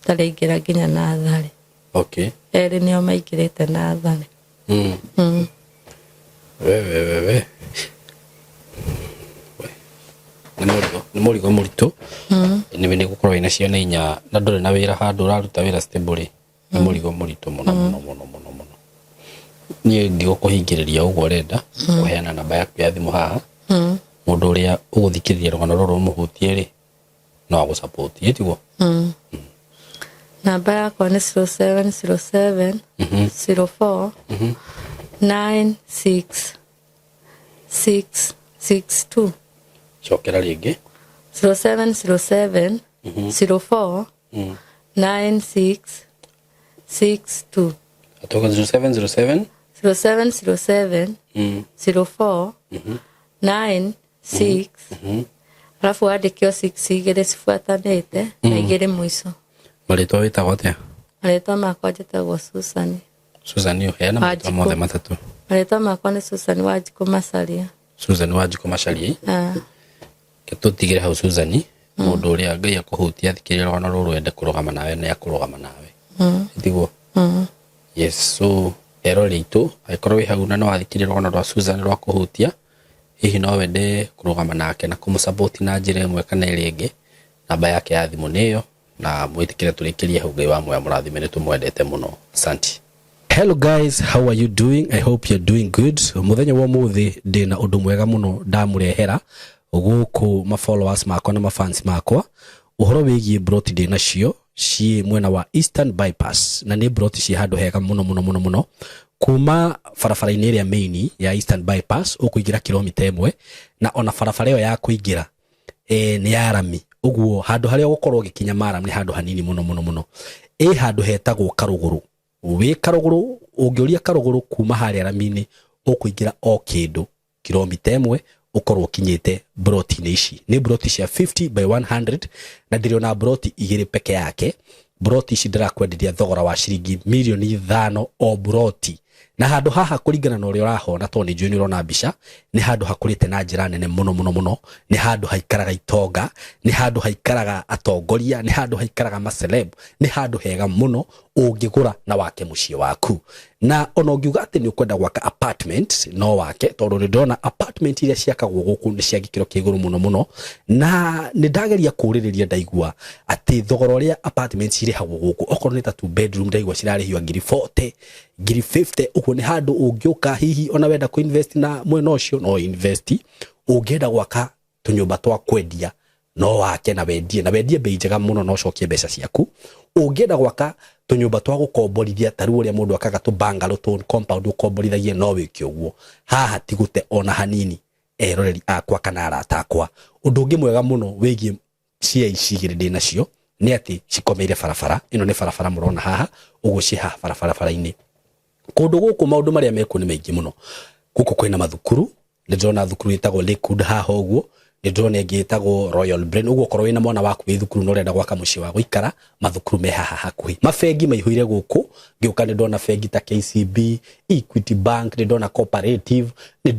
Speaker 1: Tarĩ aingĩra nginya natharĩ. Erĩ nĩo maingĩrĩte natharĩ.
Speaker 2: We we we we. We. Nĩ mũrigo, nĩ mũrigo mũritũ. Nĩ gũkorwo wĩna ciana inya na ndũrĩ na wĩra handũ ũraruta wĩra stable rĩ. Nĩ mũrigo mũritũ mũno mũno mũno mũno mũno. Niĩ ndigũkũhingĩrĩria ũguo ũrenda, kũheana namba yaku ya thimũ haha. Mũndũ ũrĩa ũgũthikĩrĩria rũgano rũrũ rũmũhutie rĩ, no agũ-support, ĩ tiguo?
Speaker 1: Namba yakwa nĩ 0707 04 96 662.
Speaker 2: Cokera rĩngĩ.
Speaker 1: 0707 04 96 62.
Speaker 2: Atoka 0707.
Speaker 1: 0707 04 96, alafu wandĩke o 6 igĩrĩ cibuatanĩte na igĩrĩ mũico.
Speaker 2: Marĩtwa wĩtagwo atĩa?
Speaker 1: Marĩtwa makwa njĩtagwo Susan.
Speaker 2: Susan, ũheana marĩtwa
Speaker 1: Wanjikũ.
Speaker 2: Mothe matatũ.
Speaker 1: Marĩtwa makwa nĩ Susan Wanjikũ Macaria.
Speaker 2: Susan Wanjikũ Macaria.
Speaker 1: Ah.
Speaker 2: Tũtigĩre hau Susan, mũndũ ũrĩa Ngai akũhutia athikĩrĩria rũgano rũrũ ende kũrũgama nawe nĩ akũrũgama nawe. Tiguo? Yes, so eroreri aitũ, angĩkorwo wĩ hau na nĩ wathikĩrĩria rũgano rwa Susan rwa kũhutia, hihi no wende kũrũgama nake na kũmũsupport na njĩra ĩmwe kana ĩrĩa ĩngĩ, namba yake ya thimũ nĩ ĩyo, na mwĩtĩkĩre tũrĩkĩrie hau. Ngai wa muoyo mũrathime, nĩ tũmwendete mũno. Asante. Hello guys, how are you doing? I hope you're doing good. Mũthenya wa ũmũthĩ ndĩna ũndũ mwega mũno ndamũrehera gũkũ ma followers makwa na ma fans makwa, ũhoro wĩgiĩ broti ndĩ nacio ciĩ mwena wa Eastern Bypass, na nĩ broti ciĩ handũ hega mũno mũno mũno mũno. Kuma barabara-inĩ ĩrĩa main ya Eastern Bypass ũkũingĩra kilomita 1, na ona barabara ĩyo ya kũingĩra nĩ ya rami, ũguo handũ harĩa ũgũkorwo ũgĩkinya maram nĩ handũ hanini mũno mũno mũno. Ĩ handũ hetagwo Karũgũrũ. Wĩ Karũgũrũ, ũngĩũria Karũgũrũ kuma harĩa rami-inĩ, ũkũingĩra o kĩndũ kilomita 1 ũkorwo ũkinyĩte broti-inĩ ici. Nĩ broti cia 50 by 100, na ndĩrĩ ona broti igĩrĩ peke yake. Broti ici ndĩrakwenderia thogora wa ciringi mirioni 5 o broti. Na handũ haha kũringana na ũrĩa ũrahona, tondũ nĩ njũĩ nĩ ũrona mbica, nĩ handũ hakũrĩte na njĩra nene mũno mũno mũno. Nĩ handũ haikaraga itonga, nĩ handũ haikaraga atongoria, nĩ handũ haikaraga maceleb, nĩ handũ hega mũno ũngĩgũra na wake mũciĩ waku. Na ona ũngiuga atĩ nĩ ũkwenda gwaka apartment, no wake, tondũ nĩ ndĩrona apartment iria ciakagwo gũkũ nĩ cia gĩkĩro kĩa igũrũ mũno mũno. Na nĩ ndageria kũũrĩrĩria, ndaigua atĩ thogora ũrĩa apartment cirĩhagwo gũkũ, okorwo nĩ ta 2 bedroom, ndaigua cirarĩhio ngiri 40, ngiri 50. Ũguo nĩ handũ ũngĩũka, hihi ona wenda kũ invest na mwena ũcio no invest. Ũngĩenda gwaka tũnyũmba twa kwendia no wake na wendie, na wendie bei njega mũno na ũcokie mbeca ciaku. Ũngĩenda gwaka tũnyũmba twa gũkomborithia, ta rĩu ũrĩa mũndũ akaga tũ bungalow, tũ compound ũkomborithagie, no wĩke ũguo. Haha ti gũte ona hanini, eroreri akwa kana arata akwa. Ũndũ ũngĩ mwega mũno wĩgiĩ cia ici igĩrĩ ndĩ nacio nĩ atĩ cikomeire barabara ĩno. Nĩ barabara mũrona haha ũguo, ciĩ haha barabara-inĩ. Kũndũ gũkũ maũndũ marĩa mekuo nĩ maingĩ mũno. Gũkũ kwĩna mathukuru, nĩ ndĩrona thukuru ĩtagwo Lakewood haha ũguo, nĩ ndĩrona ĩngĩ ĩtagwo Royal Brain. Ũguo okorwo wĩna mwana waku wĩ thukuru na ũrenda gwaka mũciĩ wa gũikara, mathukuru me haha hakuhĩ. Mabengi maihũire gũkũ, ngĩũka nĩ ndona bengi ta KCB, Equity Bank, nĩ ndona Cooperative, nĩ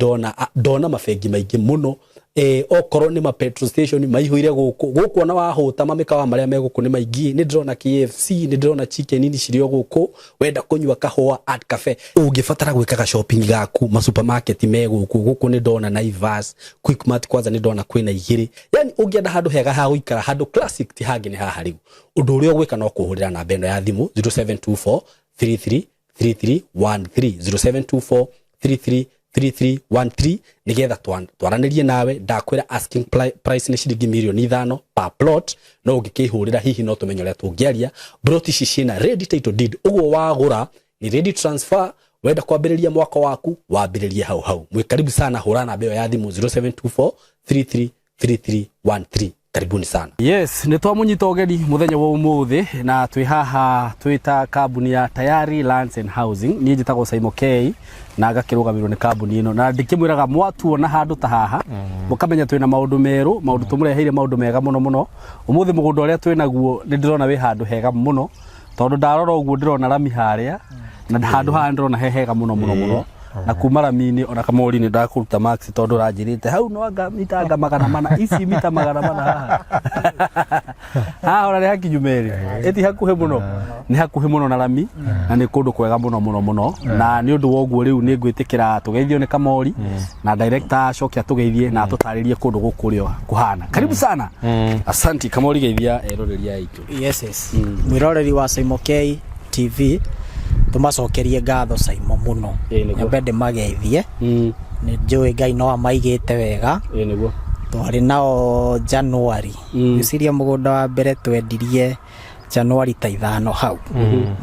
Speaker 2: ndona mabengi maingĩ mũno. Okorwo nĩ ma petrol station maihũire gũkũ. Gũkũ ona wahũta, mamĩkawa marĩa me gũkũ nĩ maingĩ. Nĩ ndĩrona KFC, nĩ ndĩrona Chicken Inn cirĩ o gũkũ. Wenda kũnyua kahũa, Art Cafe. Ũngĩbatara gwĩkaga shopping gaku, ma supermarket me gũkũ. Gũkũ nĩ ndona Naivas, Quickmart, kwanza nĩ ndona kwĩna igĩrĩ. Yani ũngĩenda handũ hega ha gũikara, handũ classic, ti hangĩ nĩ haha. Rĩu ũndũ ũrĩa ũgwĩka no kũhũrĩra namba ĩno ya thimũ, 0724 33 3313, 0724 33 3313, nigetha twaranĩrie nawe. Ndakwĩra asking price nĩ ciringi mirioni 5 per plot, no ũngĩkĩhũrĩra hihi no tũmenye ũrĩa tũngĩaria. Plot ici ciĩna ready title deed, ũguo wagũra ni ready transfer. Wenda kwambĩrĩria mwaka waku, wambĩrĩrie hau hau. Mwĩ karibu sana. Hũra namba ĩyo ya thimũ, 0724 33 3313. Karibuni sana. Yes, nĩ twamũnyita ũgeni mũthenya wa ũmũthĩ na twĩ haha twĩ ta kambuni ya Tayari Lands and Housing. Niĩ njĩtagwo Saimo K na ngakĩrũgamĩrĩrwo nĩ kambuni ĩno, na ndĩkĩmwĩraga mwatuona handũ ta haha mũkamenya twĩna maũndũ merũ, maũndũ tũmũreheire, maũndũ mega mũno mũno. Ũmũthĩ mũgũnda ũrĩa twĩ naguo nĩ ndĩrona wĩ handũ hega mũno, tondũ ndarora ũguo ndĩrona rami harĩa, na handũ haha ndĩrona he hega mũno mũno mũno. Na kuma rami-inĩ ona kamori nĩ ndakũruta max, tondũ ũranjĩrĩte hau no anga mitanga 400, ici mita 400 haha haha ona nĩ hakinyu merĩ, ĩti hakuhĩ mũno, nĩ hakuhĩ mũno na rami, na nĩ kũndũ kwega mũno mũno mũno. Na nĩ ũndũ wa ũguo rĩu nĩ ngwĩtĩkĩra tũgeithio nĩ kamori na director acoke atũgeithie na atũtarĩrie kũndũ gũkũ ũrĩa kũhana. Karibu sana, asanti kamori, geithia eroreri aitũ.
Speaker 3: Yes. Mwĩroreri wa Saimo K TV, tũmacokerie ngatho Saimo mũno.
Speaker 2: Ĩĩ, nĩguo.
Speaker 3: Nyambe ndĩmageithie. Nĩ njũĩ Ngai no amaigĩte wega.
Speaker 2: Ĩĩ nĩguo.
Speaker 3: Twarĩ nao January. Ngwĩciria mũgũnda wa mbere twendirie January ta 5 hau.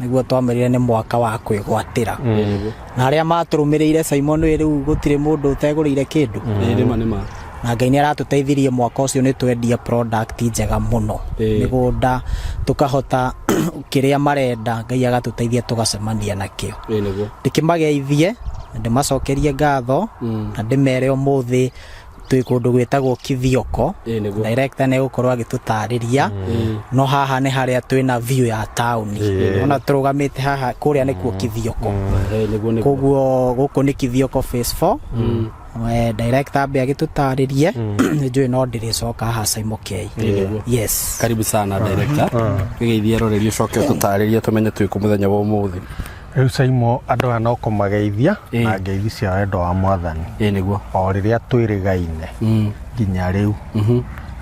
Speaker 3: Nĩguo twamerire nĩ mwaka wa kwĩgwatĩra.
Speaker 2: Ĩĩ nĩguo.
Speaker 3: Na arĩa matũrũmĩrĩire Saimo nĩ rĩu gũtirĩ mũndũ ũtegũrĩire kĩndũ.
Speaker 2: Ĩĩ nĩma nĩma.
Speaker 3: Na Ngai nĩ aratũteithirie mwaka ũcio nĩ twendia product njega mũno. Mĩgũnda tũkahota kĩrĩa marenda, Ngai agatũteithia tũgacemania nakĩo.
Speaker 2: Ĩĩ nĩguo.
Speaker 3: Ndĩkĩmageithie na ndĩmacokerie ngatho na ndĩmere ũmũthĩ twĩ kũndũ gwĩtagwo Kithioko.
Speaker 2: Ĩĩ nĩguo.
Speaker 3: Director nĩ egũkorwo agĩtũtarĩria, no haha nĩ harĩa twĩna view ya taũni. Ona tũrũgamĩte haha, kũrĩa nĩkuo Kithioko.
Speaker 2: Ĩĩ nĩguo nĩguo.
Speaker 3: Koguo gũkũ nĩ Kithioko phase 4. Director ambe agĩtũtarĩrie, nĩ njũĩ no ndĩrĩcoka haha Saimo K.
Speaker 2: Nĩguo.
Speaker 3: Yes.
Speaker 2: Karibu sana director, gĩgeithie eroreri ũcoke ũtũtarĩrie tũmenye twĩ kũ mũthenya wa ũmũthĩ.
Speaker 4: Rĩu Saimo, andũ aya no kũmageithia na ngeithi cia wendo wa Mwathani.
Speaker 2: Ĩĩ nĩguo.
Speaker 4: O rĩrĩa twĩrĩgaine nginya rĩu,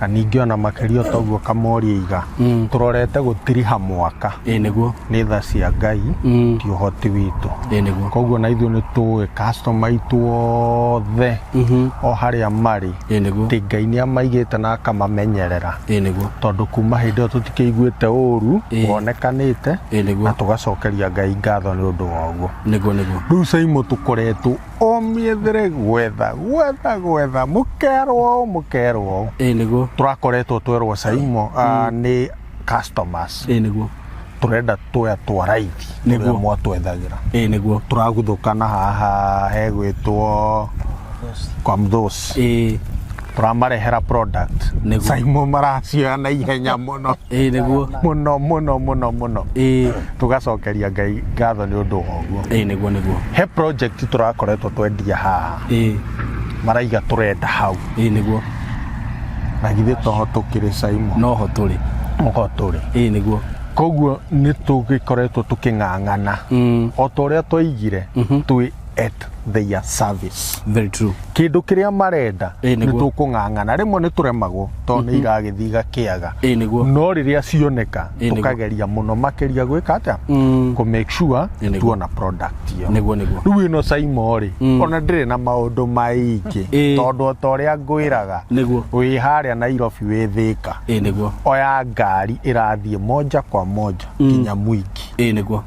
Speaker 4: na ningĩ ona makĩria toguo kamori aiga, tũrorete gũtiriha mwaka.
Speaker 2: Ĩĩ nĩguo.
Speaker 4: Nĩ tha cia Ngai, ti ũhoti witũ.
Speaker 2: Ĩĩ nĩguo.
Speaker 4: Koguo na ithuĩ nĩ tũĩ customer aitũ othe o harĩa marĩ,
Speaker 2: Ĩĩ nĩguo.
Speaker 4: atĩ Ngai nĩ amaigĩte na akamamenyerera,
Speaker 2: Ĩĩ nĩguo.
Speaker 4: tondũ kuma hĩndĩ ĩyo tũtikĩiguĩte ũru wonekanĩte,
Speaker 2: Ĩĩ nĩguo.
Speaker 4: na tũgacokeria Ngai ngatho nĩ ũndũ wa ũguo.
Speaker 2: Nĩguo nĩguo.
Speaker 4: Rĩu Saimo, tũkoretwo o mĩethere gwetha gwetha gwetha, mũkerwo ũũ, mũkerwo ũũ.
Speaker 2: Ĩĩ nĩguo.
Speaker 4: Tũrakoretwo twerwo Saimo nĩ customers,
Speaker 2: Ĩĩ nĩguo.
Speaker 4: tũrenda tũya twa raithi
Speaker 2: Nĩguo.
Speaker 4: ũrĩa mwatwethagĩra.
Speaker 2: Ĩĩ nĩguo.
Speaker 4: Tũraguthũkana haha hegwĩtwo kwa Mthosi, tũramarehera product.
Speaker 2: Nĩguo.
Speaker 4: Saimo, maracioya na ihenya mũno,
Speaker 2: Ĩĩ nĩguo.
Speaker 4: mũno mũno mũno mũno. Tũgacokeria Ngai ngatho nĩ ũndũ wa ũguo.
Speaker 2: Ĩĩ nĩguo nĩguo.
Speaker 4: He project tũrakoretwo twendia haha, maraiga tũrenda hau.
Speaker 2: Ĩĩ nĩguo.
Speaker 4: Na githĩ toho tũkĩrĩ Saimo?
Speaker 2: Noho tũrĩ.
Speaker 4: Oho tũrĩ.
Speaker 2: Ĩĩ nĩguo.
Speaker 4: Koguo nĩ tũgĩkoretwo tũkĩng'ang'ana o ta ũrĩa twaigire, twĩ at their service.
Speaker 2: Very true.
Speaker 4: Kĩndũ kĩrĩa marenda,
Speaker 2: Ĩĩ,
Speaker 4: nĩ
Speaker 2: nĩguo.
Speaker 4: tũkũng'ang'ana. Rĩmwe nĩ tũremagwo tondũ nĩ iragĩthiĩ igakĩaga,
Speaker 2: Ĩĩ nĩguo.
Speaker 4: no rĩrĩa cioneka,
Speaker 2: Ĩĩ, nĩguo.
Speaker 4: tũkageria mũno makĩria gwĩka atĩa? Kũ make sure
Speaker 2: Ĩĩ, nĩguo.
Speaker 4: tuona product ĩyo.
Speaker 2: Nĩguo nĩguo.
Speaker 4: Rĩu ĩno Saimo rĩ, ona ndĩrĩ na maũndũ maingĩ, tondũ o ta ũrĩa ngwĩraga, wĩ harĩa Nairobi, wĩ Thĩka,
Speaker 2: Ĩĩ nĩguo.
Speaker 4: oya ngari ĩrathiĩ moja kwa moja nginya Mwingi,
Speaker 2: Ĩĩ nĩguo.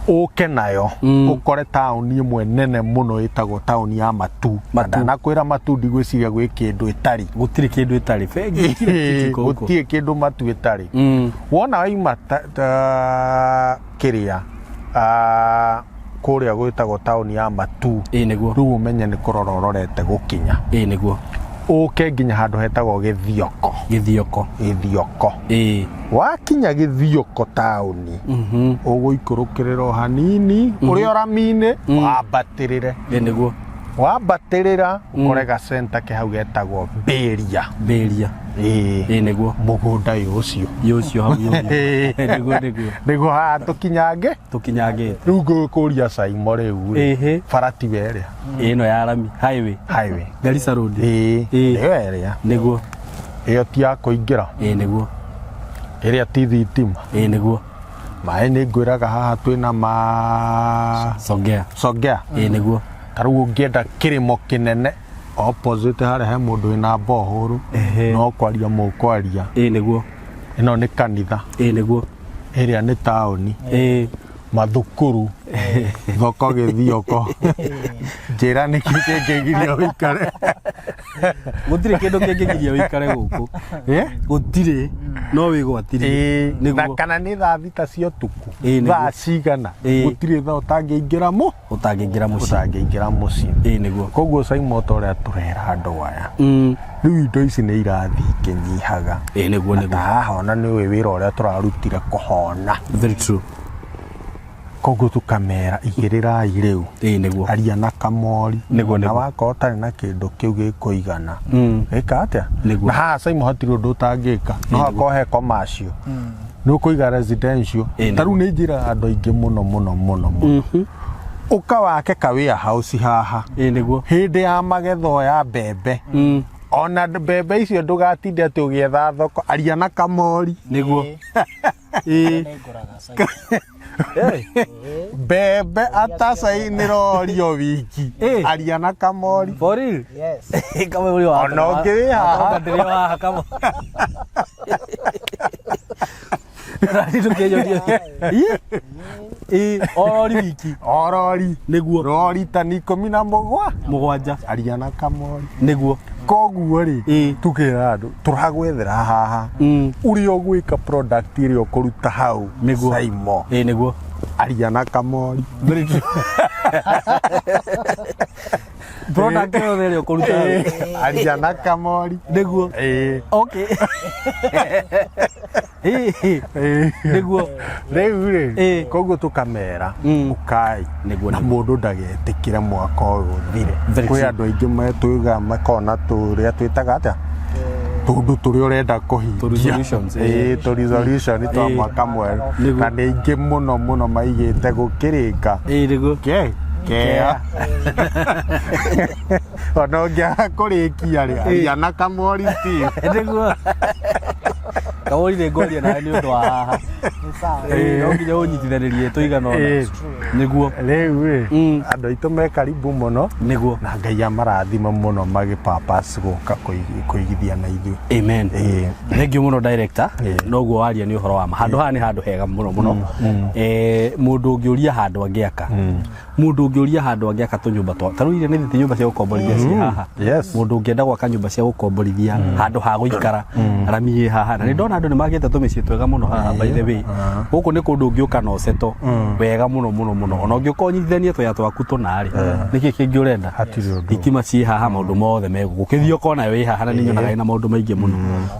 Speaker 4: ũke nayo ũkore taũni ĩmwe nene mũno ĩtagwo taũni ya Matu. Na
Speaker 2: Matu.
Speaker 4: ndanakwĩra Matu, ndigwĩciria gwĩ kĩndũ ĩtarĩ.
Speaker 2: Gũtirĩ kĩndũ ĩtarĩ, bengi, kila kitu iko huko.
Speaker 4: Gũtirĩ kĩndũ Matu ĩtarĩ. Wona waima ta kĩrĩa kũrĩa gwĩtagwo taũni ya Matu,
Speaker 2: Ĩĩ nĩguo.
Speaker 4: rĩu ũmenye nĩ kũrora ũrorete gũkinya,
Speaker 2: Ĩĩ nĩguo.
Speaker 4: ũke nginya handũ hetagwo Gĩthioko.
Speaker 2: Gĩthioko.
Speaker 4: Gĩthioko. Wakinya Gĩthioko taũni, ũgũikũrũkĩrĩra o hanini ũrĩ o rami-inĩ, wambatĩrĩre.
Speaker 2: Ĩĩ nĩguo.
Speaker 4: Wambatĩrĩra ũkore gacenta ke hau getagwo Mbĩria.
Speaker 2: Mbĩria.
Speaker 4: Ĩĩ.
Speaker 2: Ĩĩ nĩguo.
Speaker 4: Mũgũnda ũyũ ũcio.
Speaker 2: Yũ ũcio hau yũ. Nĩguo nĩguo.
Speaker 4: Nĩguo haha tũkinyange.
Speaker 2: Tũkinyangĩte.
Speaker 4: Rĩu ngũkũria Saimo, rĩu rĩ, bara tiwe ĩrĩa
Speaker 2: Ĩno ya rami highway?
Speaker 4: Highway.
Speaker 2: Garissa Road.
Speaker 4: Ĩĩ. Nĩyo ĩrĩa.
Speaker 2: Nĩguo.
Speaker 4: Ĩyo ti ya kũingĩra.
Speaker 2: Ĩĩ nĩguo.
Speaker 4: Ĩrĩa ti thitima.
Speaker 2: Ĩĩ nĩguo.
Speaker 4: Maĩ nĩ ngwĩraga haha twĩna ma
Speaker 2: Songea.
Speaker 4: Songea.
Speaker 2: Ĩĩ nĩguo.
Speaker 4: Ta rĩu ũngĩenda kĩrĩmo kĩnene, opposite harĩa he mũndũ wĩna bohũrũ, no kwaria mũkwaria.
Speaker 2: Ĩĩ nĩguo.
Speaker 4: Ĩno nĩ kanitha.
Speaker 2: Ĩĩ nĩguo.
Speaker 4: Ĩrĩa nĩ taũni. Mathukuru, thoko, gĩthioko, njĩra nĩkĩ kĩngĩgiria ũikare?
Speaker 2: Gũtirĩ kĩndũ kĩngĩgiria ũikare gũkũ. Gũtirĩ, no wĩgwatirie.
Speaker 4: Ĩĩ, na
Speaker 2: Nĩguo.
Speaker 4: Kana nĩ thaa 6 cia ũtukũ,
Speaker 2: Ĩĩ, nĩguo.
Speaker 4: thaa cigana, gũtirĩ thaa ũtangĩingĩra mũ
Speaker 2: Ũtangĩingĩra mũciĩ.
Speaker 4: Ũtangĩingĩra mũciĩ.
Speaker 2: Ĩĩ, nĩguo.
Speaker 4: Koguo Simon, ta ũrĩa tũrera andũ aya, rĩu indo ici nĩ irathiĩ ikĩnyihaga.
Speaker 2: Ĩĩ, nĩguo.
Speaker 4: Na ta haha ona nĩ ũĩ wĩra ũrĩa tũrarutire kũhona.
Speaker 2: Very true.
Speaker 4: Koguo tũkamera, igĩrĩrai rĩu.
Speaker 2: Ĩĩ, nĩguo.
Speaker 4: Aria na kamori.
Speaker 2: Nĩguo.
Speaker 4: Na
Speaker 2: Nĩguo.
Speaker 4: wakorwo ũtarĩ na kĩndũ kĩu gĩkũigana, ĩka atĩa?
Speaker 2: Nĩguo.
Speaker 4: Na haha Simon hatirĩ ũndũ ũtangĩka, no hakorwo he commercial, nĩ ũkũiga residential. Ta rĩu nĩ njĩraga andũ aingĩ mũno mũno mũno mũno, ũka wake ka warehouse haha.
Speaker 2: Ĩĩ, nĩguo.
Speaker 4: Hĩndĩ ya magetha ya mbembe, ona mbembe icio ndũgatinde atĩ ũgĩetha thoko, aria na kamori.
Speaker 2: Nĩguo, ĩĩ.
Speaker 4: Mbembe atacai nĩ rori o wiki. Aria na kamori.
Speaker 2: For real? Kama uri wa
Speaker 4: Ona ũngĩ wĩ haha.
Speaker 2: Ndĩrĩ wa haha kama. Rari ndũkĩnyonie. Ĩ, o rori wiki.
Speaker 4: O rori.
Speaker 2: Nĩguo.
Speaker 4: Rori tani 17.
Speaker 2: 7.
Speaker 4: Aria na kamori.
Speaker 2: Nĩguo.
Speaker 4: Koguo rĩ, tukĩra andũ tũragwethera haha, ũrĩa ũgwĩka product ĩrĩa ũkũruta hau. Saimo,
Speaker 2: Ĩĩ, nĩguo.
Speaker 4: Aria na kamori.
Speaker 2: Very true. Product yothe ĩrĩa ũkũruta hau.
Speaker 4: Aria na kamori.
Speaker 2: Nĩguo. Okay. Ĩĩ. Nĩguo.
Speaker 4: Rĩu rĩ, koguo tũkamera, ũkai. Na mũndũ ndagetĩkĩre mwaka ũyũ ũthire.
Speaker 2: Very
Speaker 4: Kwĩ
Speaker 2: true.
Speaker 4: andũ aingĩ metwĩga makona tũrĩa twĩtaga atĩa, tũndũ tũrĩa ũrenda kũhingia.
Speaker 2: Tũ resolutions, ĩĩ.
Speaker 4: Ĩĩ, tũ resolution twa mwaka mwerũ. Na nĩ aingĩ mũno mũno maigĩte gũkĩrĩka.
Speaker 2: Ĩĩ, nĩguo.
Speaker 4: Ke kea ona ũngĩaga kũrĩkia rĩ, aria na kamori still.
Speaker 2: Nĩguo. Kamori, nĩ ngwaria nawe nĩ ũndũ wa haha. Ĩĩ, no nginya ũnyitithanĩrie tũigana ũna. Nĩguo.
Speaker 4: Rĩu rĩ, andũ aitũ me karibu mũno. Na Ngai amarathima mũno magĩpapas gũka kũigithia na ithuĩ.
Speaker 2: Amen. Thank you mũno, director. Noguo waria nĩ ũhoro wa ma, handũ haha nĩ handũ hega mũno mũno. Mũndũ ũngĩũria handũ angĩaka, mũndũ ũngĩũria handũ angĩaka tũnyũmba twa ta rĩu iria nĩ thiti, nyũmba cia gũkomborithia ciĩ haha. Mũndũ ũngĩenda gwaka nyũmba cia gũkomborithia, handũ ha gũikara, rami ĩ haha, na nĩ ndona andũ nĩ magĩte tũmĩciĩ twega mũno haha. By the way, gũkũ nĩ kũndũ ũngĩũka na ũceto wega mũno mũno mũno, ona ũngĩũka ũnyitithanie tũya twaku tũna rĩ, nĩkĩ kĩngĩ ũrenda?
Speaker 4: Hatirĩ ũndũ.
Speaker 2: Thitima ciĩ haha, maũndũ mothe me gũkũ, gĩthioko onayo ĩ haha, na nĩ nyonaga ĩna maũndũ maingĩ mũno.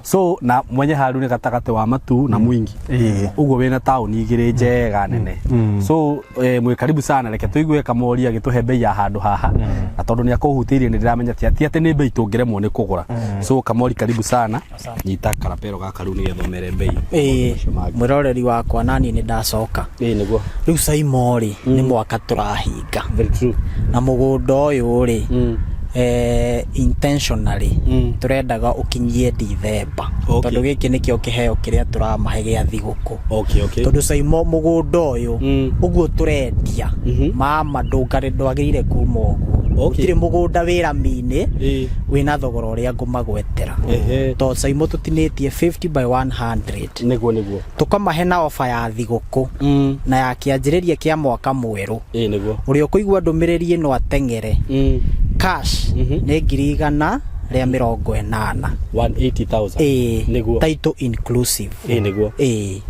Speaker 2: So na mwenye haru nĩ gatagatĩ wa matu na mwingi ũguo, wĩna taũni igĩrĩ njega nene. So mwĩ karibu sana. Reke tũigue kamori agĩtũhe bei ya handũ haha, na tondũ nĩ akũhutĩirie, nĩ ndĩramenya ti atĩ nĩ bei tũngĩremwo nĩ kũgũra. So kamori, karibu sana, nyita karapero gaka rĩu nĩgetha ũmere bei.
Speaker 3: Ĩĩ, mwĩroreri wakwa, nani nĩ ndacoka.
Speaker 2: Ĩĩ, nĩguo.
Speaker 3: Rĩu Saimo rĩ, nĩ mwaka tũrahinga.
Speaker 2: Very true.
Speaker 3: Na mũgũnda ũyũ rĩ, intentionally tũrendaga ũkinyie Dithemba, tondũ gĩkĩ nĩkĩo kĩheo kĩrĩa tũramahe gĩa thigũkũ. Tondũ Saimo, mũgũnda ũyũ ũguo tũrendia, mama, ndũngarĩ ndwagĩrĩire kuma ũguo. Gũtirĩ mũgũnda wĩ rami-inĩ wĩna thogora ũrĩa ngũmagwetera, tondũ Saimo tũtinĩtie 50 by 100.
Speaker 2: Nĩguo.
Speaker 3: Tũkamahe na ofa ya thigũkũ na ya kĩanjĩrĩria kĩa mwaka mwerũ.
Speaker 2: Ĩĩ, nĩguo.
Speaker 3: Ũrĩa ũkũigua ndũmĩrĩri ĩno ateng'ere. Cash nĩ 180,000.
Speaker 2: 180,000.
Speaker 3: Ĩĩ. Title inclusive.
Speaker 2: Ĩĩ, nĩguo.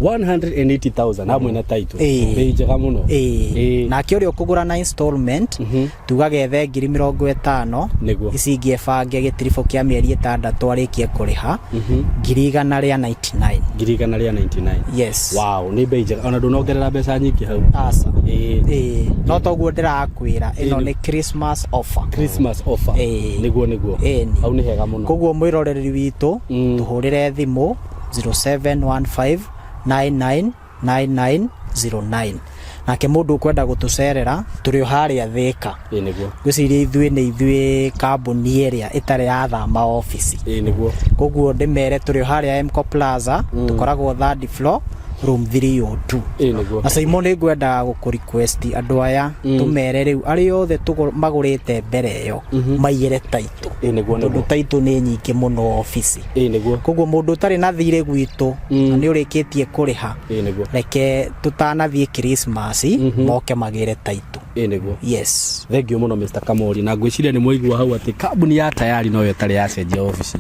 Speaker 2: 180,000 hamwe na title. Bei njega mũno.
Speaker 3: Nake ũrĩa ũkũgũra na installment, tugaga ethe 50,000. Ici ingĩ ebange gĩtiribũ kĩa mĩeri 6 arĩkie kũrĩha, 199,000.
Speaker 2: 199,000.
Speaker 3: Yes.
Speaker 2: Wow, nĩ bei njega, ona ndũnongerera mbeca nyingĩ hau.
Speaker 3: Aca. Ĩĩ, no toguo ndĩrakwĩra, ĩno nĩ Christmas offer.
Speaker 2: Christmas offer. Nĩguo.
Speaker 3: Ĩni.
Speaker 2: Hau nĩ hega mũno.
Speaker 3: Koguo mwĩroreri witũ, tũhũrĩre thimũ 0715 999909. Nake mũndũ ũkwenda gũtũcerera, tũrĩ o harĩa Thĩka.
Speaker 2: Ĩĩ, nĩguo.
Speaker 3: Ngwĩciria ithuĩ nĩ ithuĩ kambuni ĩrĩa ĩtarĩ yathama obici.
Speaker 2: Ĩĩ, nĩguo.
Speaker 3: Koguo ndĩmere tũrĩ o harĩa Mco Plaza, tũkoragwo third floor. Room 302.
Speaker 2: Ĩĩ nĩguo.
Speaker 3: Na Saimo, nĩ ngwendaga gũkũ request andũ aya tũmere rĩu arĩa othe magũrĩte mbere ĩyo maigĩre title,
Speaker 2: Ĩĩ nĩguo.
Speaker 3: tondũ title nĩ nyingĩ mũno obici.
Speaker 2: Ĩĩ nĩguo.
Speaker 3: Koguo mũndũ ũtarĩ na thirĩ gwitũ na nĩ ũrĩkĩtie kũrĩha,
Speaker 2: Ĩĩ nĩguo.
Speaker 3: reke tũtanathiĩ Christmas moke magĩre title.
Speaker 2: Ĩĩ nĩguo.
Speaker 3: Yes.
Speaker 2: Thank you mũno, Mr Kamori, na ngwĩciria nĩ mwaigua hau atĩ kambuni ya Tayari noyo ĩtarĩ yacenjia obici,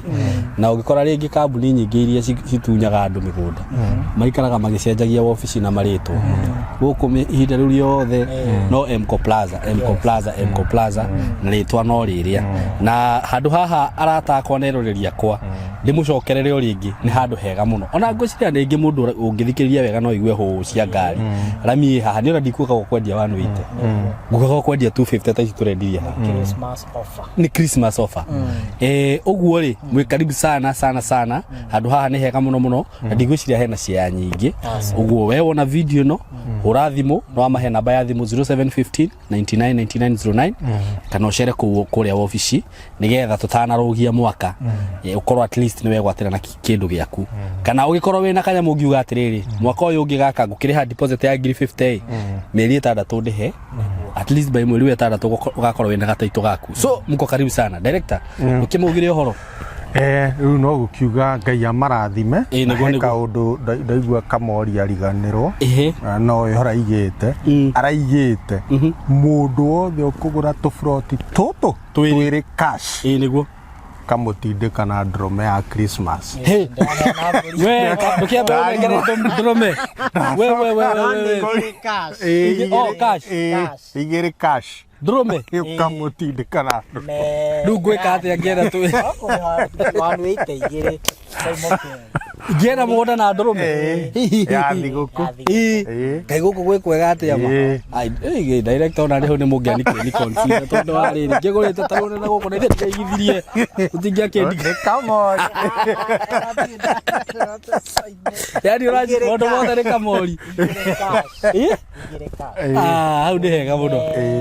Speaker 2: na ũngĩkora rĩngĩ kambuni nyingĩ iria citunyaga andũ mĩgũnda maikaraga magĩcenjagia obici na marĩtwa. Gũkũ ihinda rĩu rĩothe no Mco Plaza, Mco Plaza, Mco Plaza, na rĩtwa no rĩrĩa. Na handũ haha, arata akwa na eroreri akwa, ndĩmũcokerere o rĩngĩ, nĩ handũ hega mũno. Ona ngwĩciria rĩngĩ mũndũ ũngĩthikĩrĩria wega no aigue hũ cia ngari rami ĩ haha. Nĩ ona ndikuga gũkwendia 180, ngugaga gũkwendia 250 ta ici tũrendirie haha.
Speaker 3: Christmas offer.
Speaker 2: Nĩ Christmas offer. Ũguo rĩ, mwĩ karibu sana sana sana. Handũ haha nĩ hega mũno mũno, na ndigwĩciria hena ciaya nyingĩ. Ũguo we wona video ĩno, hũra thimũ, no amahe namba ya thimũ 0715 99 99 09, kana ũcere kũu kũrĩa wabici nĩgetha tũtanarũgia mwaka, ũkorwo at least nĩ wegwatĩra na kĩndũ gĩaku, kana ũgĩkorwo wĩna kanyamũ ũngiuga atĩrĩrĩ, mwaka ũyũ ũngĩ gaka ngũkĩrĩha deposit ya ngiri 50, mĩeri 6 ndĩhe, at least by mweri wa 6 ũgakorwo wĩna gataitũ gaku. So mko karibu sana. Director, ũkĩmaugĩre ũhoro.
Speaker 4: Rĩu no gũkiuga Ngai amarathime.
Speaker 2: Ĩĩ,
Speaker 4: Na
Speaker 2: nĩguo,
Speaker 4: he
Speaker 2: nĩguo.
Speaker 4: kaũndũ ndaigua Kamori ariganĩrwo.
Speaker 2: Ĩhĩ.
Speaker 4: Na no ĩho araigĩte, araigĩte mũndũ wothe ũkũgũra tũburoti tũtũ
Speaker 2: Twĩrĩ.
Speaker 4: twĩrĩ cash,
Speaker 2: Ĩĩ nĩguo.
Speaker 4: Kamũtindĩka na ndũrũme ya Christmas.
Speaker 2: Hey. We ndũkĩambe ũnengere ndũrũme, we we we we we.
Speaker 3: Cash.
Speaker 4: Ĩĩ,
Speaker 2: Oh, cash.
Speaker 4: Ĩĩ, igĩrĩ cash.
Speaker 2: Ndũrũme.
Speaker 4: Ũkamũtindĩka na ndũrũme.
Speaker 2: Rĩu ngwĩka atĩa ngĩenda tu
Speaker 3: 180 igĩrĩ.
Speaker 2: Ngĩenda mũgũnda na ndũrũme?
Speaker 4: Ĩĩ, ya thigũkũ.
Speaker 2: Ĩĩ.
Speaker 4: Ĩĩ.
Speaker 2: Kaĩ gũkũ gwĩ kwega atĩa ma?
Speaker 4: Ĩĩ.
Speaker 2: Ai, ĩĩ, director, ona rĩu nĩ mũngĩani ni consider, tondũ wa rĩrĩ ngĩgũrĩte taũni na gũkũ na ithe ndĩraigithirie tũtingĩakĩndi.
Speaker 4: Nĩ Kamori.
Speaker 2: Yani ũraci maũndũ mothe nĩ Kamori. Ĩĩ? Ah, hau nĩ hega mũno,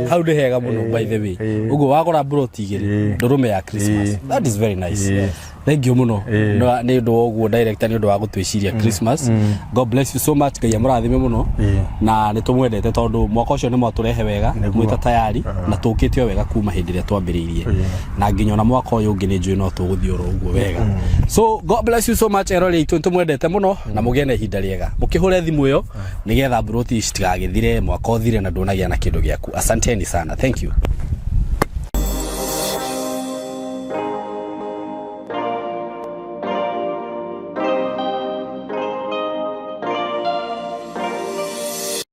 Speaker 2: hau nĩ hega mũno, by the way. Ũguo wagũra mburoti 2, ndũrũme ya Christmas. That is very nice. Thank you mũno nĩ ũndũ wa ũguo, director, nĩ ũndũ wa gũtwĩciria Christmas. God bless you so much. Ngai amũrathime mũno, na nĩ tũmwendete tondũ mwaka ũcio nĩ mwatũrehe wega
Speaker 4: Nĩguo.
Speaker 2: mwĩta Tayari, na tũkĩte o wega kuma hĩndĩ ĩrĩa twambĩrĩirie, na nginya ona mwaka ũyũ ũngĩ nĩ njũĩ no tũgũthiĩ oro ũguo wega. So God bless you so much, erori aitũ, nĩ tũmwendete mũno, na mũgĩe na ihinda rĩega. Mũkĩhũre thimũ ĩyo nĩgetha mburoti ici citigagĩthire, mwaka ũthire na ndũnagĩa na kĩndũ gĩaku. Asanteni sana, thank you.